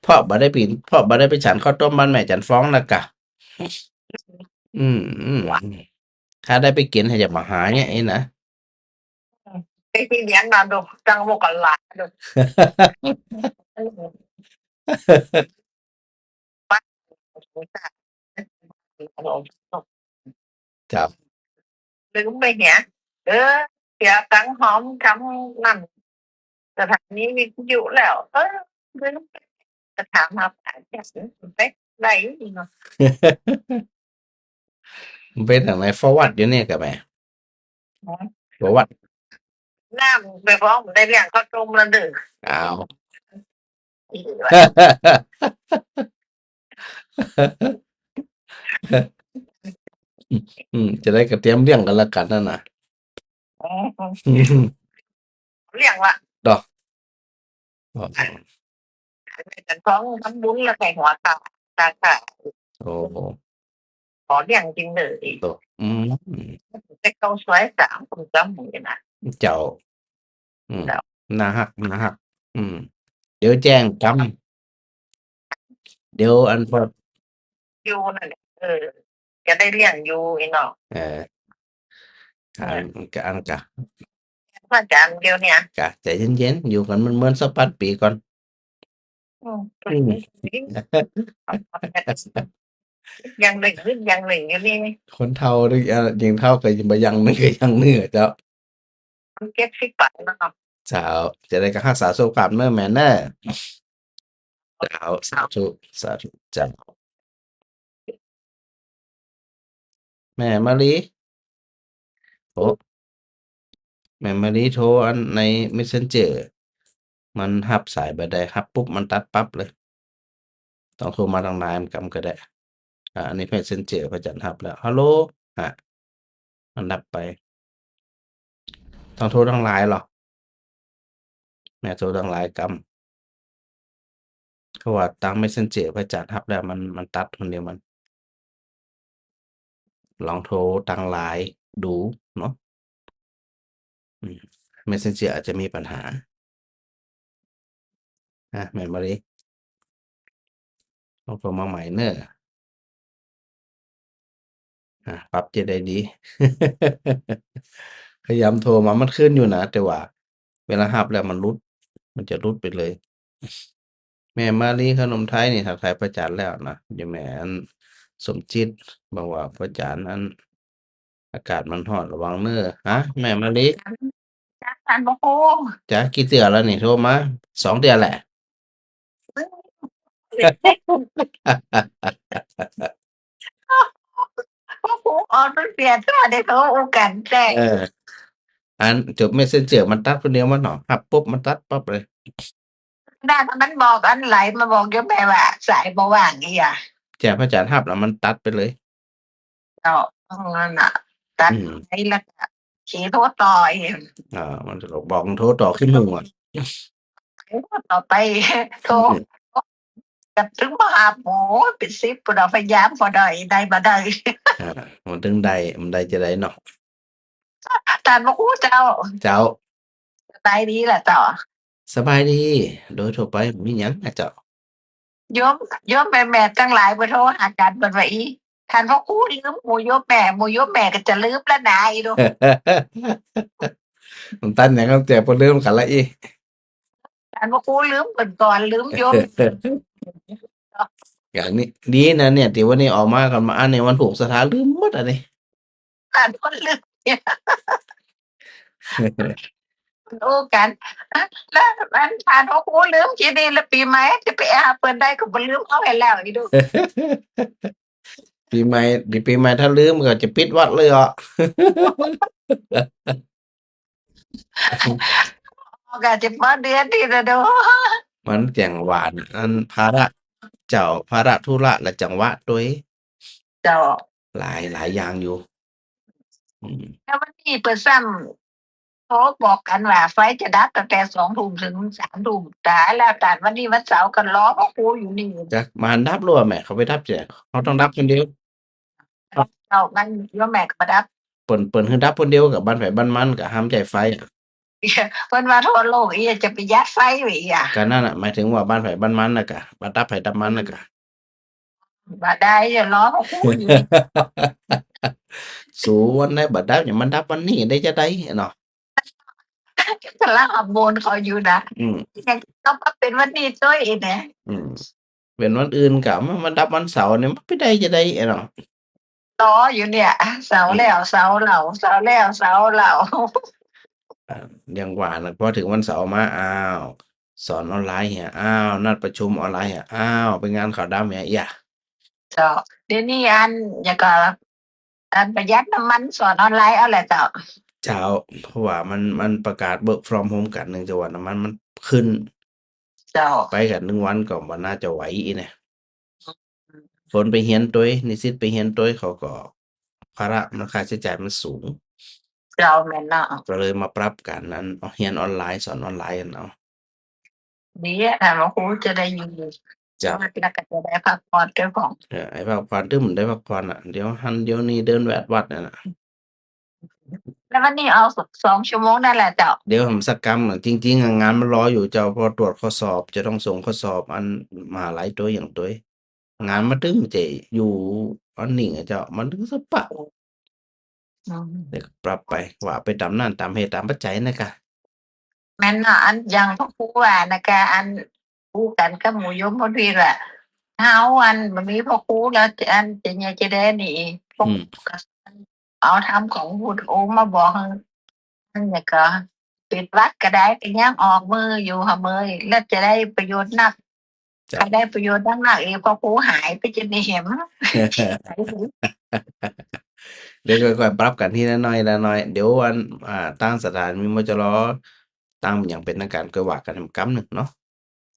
ເພາະບໍ່ໄດ້ໄປ ເພາະບໍ່ໄດ້ໄປສັນເຂົ້າຕົ້ມບ້ານແມ່ຈັນຟອງລະກະ ອືມ ຖ້າໄດ້ໄປກິນໃຫ້ຢ່າມາຫາຍາກອີກນະ ໄປຊິລ້ຽງນະ ດອກ ຈັ່ງບໍ່ກັນຫຼາຍ ເຈົ້າ ລືມໄປເຫຍ ເອີ ເສຍຕັງຫອມຄຳນັ້ນ ສະຖານີວິທະຍຸແລ້ວ ເອີ ລືມໄປ ກະຖາມຫາ ໄປໄດ້ເນາະ ເປັນຈັ່ງໃດ ຟໍວັດຢູ່ນີ້ກະແມ່ ຮະ ບໍ່ວັດ ນ້ຳ ໄປຟ້ອງໄດ້ລ້ຽງເຂົ້າຕົ້ມລະເດີ ອ້າວ ອືມ ຈະໄດ້ກະຕຽມລ້ຽງກັນລະກັນຫັ້ນນະ ອືມ ລ້ຽງລະ ດອກ ແມ່ຈັນຟອງທຳບຸນລະໃສ່ຫົວຕາ ຕາຕາ ໂອ້ ຂໍລ້ຽງກິນເລີຍ ໂອ້ ອືມ ແຕ່ເກົ່າສວຍສາມຄົນສາມມື້ນະ ເຈົ້າ ອືມ ເຈົ້າ ໜ້າຮັກ ໜ້າຮັກ ອືມ ດຽວແຈ້ງກຳ ດຽວອັນພໍ ຢູ່ນັ້ນແຫຼະ ເອີ ຈະໄດ້ລ້ຽງຢູ່ອີ່ນ້ອງ ເອີ ອັນກະ ອັນກະ ພະອາຈານ ດຽວເນີ້ຍ ກະໃຈເຢັນໆ ຢູ່ກັນເມີນໆ ສະປັດປີກ່ອນ ອືມ ອືມ ຍັງເລັ່ງ ຍັງເລັ່ງຢູ່ນີ້ ຄົນເຖົ້ານີ້ ເອີ ຍິ່ງເຖົ້າກະບໍ່ຍັງໜຶ່ງກະຍັງເໜືອເຈົ້າ ມັນເຈັດສິບປາຍແລ້ວເນາະ ເຈົ້າ ຈັ່ງໃດກະຮັກສາສຸຂະພາບເນີແມ່ເນີ ເຈົ້າ ສາທຸ ສາທຸ ເຈົ້າ ແມ່ມາລີ ໂອ້ ແມ່ມາລີໂທອັນໃນເມັດເຊັນເຈີ ມັນຮັບສາຍບໍ່ໄດ້ ຮັບປຸບມັນຕັດປັບເລີຍ ຕ້ອງໂທມາທາງລາຍນ໌ກຳກະໄດ້ ອາ ອັນນີ້ເມັດເຊັນເຈີພະອາຈານຮັບແລ້ວ ຮາໂລ ຮະ ມັນດັບໄປ ຕ້ອງໂທທາງລາຍນ໌ເລາະ ແມ່ໂທທາງລາຍນ໌ກຳ ເພາະວ່າທາງເມັດເຊັນເຈີພະອາຈານຮັບແລ້ວ ມັນ ມັນຕັດຄົນດຽວມັນ ລອງໂທທາງລາຍນ໌ດູເນາະ ອືມ ເມັດເຊັນເຈີອາດຈະມີບັນຫາ ອາ ແມ່ນບໍ່ເດ ເອົາເຂົ້າມາໃໝ່ເນີ ອາ ປັບຈະໄດ້ດີ ພະຍາຍາມໂທມາ ມັນຄືນຢູ່ນະ ແຕ່ວ່າເວລາຮັບແລ້ວມັນຫຼຸດ ມັນຈະຫຼຸດໄປເລີຍ. ແມ່ມາລີຂະໜົມໄທນີ້ທັກທາຍພະອາຈານແລ້ວນະ ຢູ່ແມ່ອັນສົມຈິດ ບອກວ່າພະອາຈານ ອັນ ອາກາດມັນຮ້ອນ ລະວັງເນີ. ຮະ ແມ່ມາລີ? ຈັກ ທ່ານພະຄູ. ຈັກ ກີ່ເທື່ອແລ້ວນີ້ ໂທມາ? ສອງເທື່ອແຫຼະ. ພະຄູ ອອກເທື່ອ ເທື່ອໄດ້ໂທຮູ້ກັນແທ້. ເອີ ອັນຈົບເມັດເຊັນເຈີມັນຕັດຜູ້ດຽວມັນເນາະ ຮັບປຸບມັນຕັດປັບເລີຍ. ໄດ້ ມັນບອກອັນໄຫຼ ມາບອກຢູ່ແມ່ວ່າສາຍບໍ່ວ່າງອີ່ຫຍັງ. ແຕ່ພະອາຈານຮັບແລ້ວມັນຕັດໄປເລີຍ. ເຈົ້າ ເອີ ນັ້ນນະ ຕັດ ອືມ ໄປແລ້ວກະຊິໂທຕໍ່ອີກ. ອ່າ ມັນຈະບອກໂທຕໍ່ຄືໝູ່ອະ ໂທຕໍ່ໄປ ໂທ ອືມ ກະເຖິງບໍ່ຮັບ. ໂອ້ຍ ເປັນສິບພຸ້ນດອກ ພະຍາຍາມພໍໄດ້ ໄດ້ບໍ່ໄດ້. ອ່າ ມັນເຖິງໄດ້ ມັນໄດ້ຈະໄດ້ເນາະ. ທ່ານພະຄູເຈົ້າ. ເຈົ້າ. ສະບາຍດີລະເຈົ້າ. ສະບາຍດີ ໂດຍທົ່ວໄປ ບໍ່ມີຫຍັງນະເຈົ້າ. ໂຍມ ໂຍມແມ່ໆທັງຫຼາຍເພິ່ນໂທຫາກັນ ເພິ່ນວ່າ ອີ ທ່ານພະຄູລືມໝູ່ໂຍມແມ່ ໝູ່ໂຍມແມ່ກໍຈະລືມລະນາ ອີໂດ. ມັນຕັນຫຍັງກັນແຕ່ບໍ່ລືມກັນລະ ອີ ທ່ານພະຄູລືມເພິ່ນກ່ອນ ລືມໂຍມ. ຢ່າງນີ້ ດີນະເນຍ ທີ່ວັນນີ້ອອກມາກັນມາ ອັນນີ້ວັນຖືກສະຖາ ລືມໝົດອັນນີ້. ທ່ານຄົນລຶກ ໂອ້ ກັນ ແລ້ວອັນທ່ານໂອຄູລືມ ປີນີ້ລະປີໃໝ່ຈະໄປຫາເພິ່ນໄດ້ ກໍບໍ່ລືມເອົາໃຫ້ແລ້ວອີກດູ. ປີໃໝ່ ປີໃໝ່ຖ້າລືມກໍຈະປິດວັດເລີຍເອາະ. ກໍຈະພໍເດືອນນີ້ລະດູ. ມັນຈັ່ງວ່າ ອັນພາລະເຈົ້າ ພາລະທຸລະ ແລະ ຈັງຫວະໂຕຍ ເຈົ້າ ຫຼາຍ ຫຼາຍຢ່າງຢູ່. ອືມ ແລ້ວວັນນີ້ເພິ່ນຊ້ຳໂທບອກກັນວ່າ ໄຟຈະດັບຕັ້ງແຕ່ສອງທຸ່ມເຖິງສາມທຸ່ມ. ຕາຍແລ້ວ ຕາຍ ວັນນີ້ວັນເສົາກໍລໍພໍ່ຄູຢູ່ນີ້. ຈັກມາດັບຫຼືວ່າແມ່ເຂົາໄປດັບແຈ? ເຮົາຕ້ອງດັບຄົນດຽວ. ເຈົ້າ ມັນ ດຽວແມ່ກໍບໍ່ດັບ. ເປີນ ເປີນໃຫ້ດັບຄົນດຽວ ກໍບ້ານໃຜບ້ານມັນ ກໍຫ້າມໃຊ້ໄຟ. ເພິ່ນວ່າທົ່ວໂລກອີ່ຫຍັງຈະປະຢັດໄຟໄວ້ອີ່ຫຍັງ. ກໍນັ້ນນະ ໝາຍເຖິງວ່າບ້ານໃຜບ້ານມັນນະ ກໍວ່າດັບໃຜດັບມັນນະ ອືມ ກໍ ບໍ່ໄດ້ ຢ່າລໍເຂົາຄູຢູ່. ສູວັນໃດບໍ່ດັບ ຫຍັງມັນດັບວັນນີ້ໄດ້ຈະໄດ້ເນາະ. ກຳລັງອາໂບນເຂົາຢູ່ນະ. ອືມ ຍັງຕ້ອງມາເປັນວັນນີ້ໂຕຍອີກແນະ. ອືມ ເປັນວັນອື່ນກໍມາ ມາດັບວັນເສົານີ້ ມັນໄປໄດ້ຈະໄດ້ເນາະ. ລໍຢູ່ເນຍ ເສົາ ອືມ ແລ້ວເສົາເລົ່າ ເສົາແລ້ວເສົາເລົ່າ. ອ່າ ຢ່າງວ່ານະ ພໍເຖິງວັນເສົາມາ ອ້າວ ສອນອອນລາຍເຫຍ ອ້າວ ນັດປະຊຸມອອນລາຍເຫຍ ອ້າວ ໄປງານຂາວດຳເຫຍ ເຈົ້າ. ດຽວນີ້ອັນ ຫຍັງກໍ ອັນປະຢັດນ້ຳມັນສອນອອນລາຍເອົາແຫຼະເຈົ້າ. ເຈົ້າ ເພາະວ່າມັນ ມັນປະກາດ work from home ກັນ ເນື່ອງຈາກວ່ານ້ຳມັນມັນຂຶ້ນ. ເຈົ້າ ໄປກັນໜຶ່ງວັນກໍບໍ່ໜ້າຈະໄຫວອີກນະ. ອືມ ຄົນໄປຮຽນໂຕຍ ນິສິດໄປຮຽນໂຕຍ ເຂົາກໍ ພາລະມັນ ຄ່າໃຊ້ຈ່າຍມັນສູງ. ເຈົ້າ ແມ່ນເນາະ ກໍເລີຍມາປັບກັນ ອັນຮຽນອອນລາຍ ສອນອອນລາຍກັນເອົາ. ດີ ຖ້າວ່າຄູຈະໄດ້ຢູ່ ເຈົ້າ ແລ້ວກໍຈະໄດ້ພັກຜ່ອນເຈົ້າຂອງ. ເອີ ໃຫ້ພັກຜ່ອນ ຕື່ມໄດ້ພັກຜ່ອນນະ ດຽວຫັ້ນດຽວນີ້ ເດີນແວດວັດນັ້ນນະ. ແລ້ວວັນນີ້ເອົາສອງຊົ່ວໂມງນັ້ນແຫຼະເຈົ້າ. ດຽວໃຫ້ມັນສະກຳ ຈິງໆ ງານມັນລໍຢູ່ເຈົ້າ ເພາະວ່າຕວດຂໍ້ສອບ ຈະຕ້ອງສົ່ງຂໍ້ສອບ ອັນມະຫາໄລໂຕຍຫຍັງໂຕຍ ງານມັນຈຶ່ງຈະຢູ່ອັນນີ້ເຈົ້າ ມັນຈຶ່ງສະປະ. ອືມ ແລ້ວກໍປັບໄປ ວ່າໄປຕາມນັ້ນ ຕາມເຫດຕາມປັດໄຈນະກະ. ແມ່ນເນາະ ອັນຢ່າງພະຄູວ່ານະກະ ອັນ ຄູກັນກັບໝູ່ຍົມພຸ້ນພີ້ລະ ເຮົາອັນບໍ່ມີພະຄູແລ້ວ ອັນຈະໃຫຍ່ຈະແດ່ນີ້ ພວກ ອືມ ກໍເອົາທຳຂອງພຸດອົງມາບອກ ອັນນີ້ກໍ ເປັນຫວັດກໍໄດ້ ກໍຍັງອອກມືຢູ່ຫາເມີຍ ແລ້ວຈະໄດ້ປະໂຫຍດນັກ. ເຈົ້າ ກໍໄດ້ປະໂຫຍດນັກໆ ອີກ ເພາະຄູຫາຍໄປຈົນໄດ້ເຫັນ. ດຽວຄ່ອຍໆ ປັບກັນທີລະໜ້ອຍລະໜ້ອຍ ດຽວອັນ ອ່າ ທາງສະຖານມີ ມຈລ ຕັ້ງຢ່າງເປັນທາງການ ຄ່ອຍວ່າກັນອີກກຳໜຶ່ງເນາະ.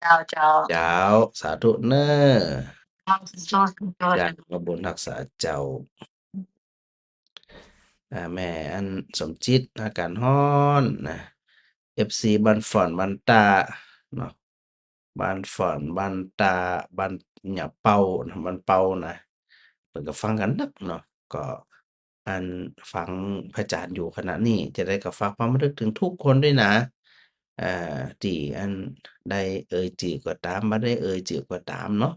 ເຈົ້າ ເຈົ້າ ເຈົ້າ ສາທຸເນີ. ເຈົ້າ ສາທຸ ສາທຸ ເຈົ້າ ຂໍບຸນຮັກສາເຈົ້າ. ອ່າ ແມ່ອັນສົມຈິດ ອາກາດຮ້ອນນະ ເອັຟຊີ ບ້ານຝອນ ບ້ານຕາເນາະ ບ້ານຝອນ ບ້ານຕາ ບ້ານຫຍັງເປົານະ ບ້ານເປົານະ ເພິ່ນກໍຟັງກັນນັກເນາະ. ກໍອັນຟັງພະອາຈານຢູ່ຂະນະນີ້ ຈະໄດ້ກໍຝາກຄວາມລະນຶກເຖິງທຸກຄົນດ້ວຍນະ ເອີ ທີ່ອັນໄດ້ເອີ່ຍຊື່ກໍຕາມ ບໍ່ໄດ້ເອີ່ຍຊື່ກໍຕາມເນາະ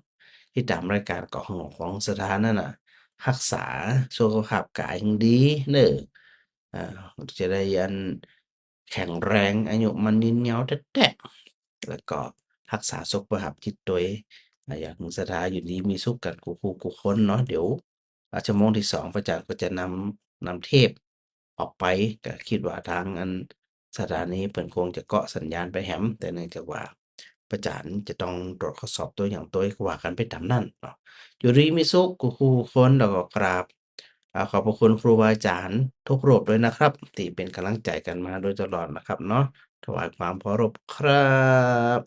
ຕິດຕາມລາຍການ ກໍໃຫ້ຂອງສະຖານະນະ ຮັກສາສຸຂະພາບກາຍໃຫ້ດີເດີ ອ່າ ຈະໄດ້ອັນແຂງແຮງ ອາຍຸໝັ້ນຍືນຍາວແທ້ໆ ແລ້ວກໍຮັກສາສຸຂະພາບຈິດໂຕເອງ ອາ ຢາກໃຫ້ສະຖານະຢູ່ດີມີສຸກກັນຄູ່ຄູ່ຄົນເນາະ. ດຽວ ອ່າ ຊົ່ວໂມງທີສອງ ພະອາຈານກໍຈະນຳ ນຳເທບອອກໄປ ກໍຄິດວ່າທາງອັນສະຖານີເພິ່ນຄົງຈະເກາະສັນຍານໄປແຮມ ແຕ່ເນື່ອງຈາກວ່າພະອາຈານຈະຕ້ອງຕວດຂໍ້ສອບໂຕຫຍັງໂຕ ກໍວ່າກັນໄປຕາມນັ້ນເນາະ. ຢູ່ດີມີສຸກຄູ່ຄູ່ຄົນ ແລ້ວກໍກາບ ອ່າ ຂອບພະຄຸນຄູບາອາຈານທຸກຮູບດ້ວຍນະຄັບ ທີ່ເປັນກຳລັງໃຈກັນມາໂດຍຕະຫຼອດນະຄັບເນາະ. ຖວາຍຄວາມເຄົາລົບຄັບ.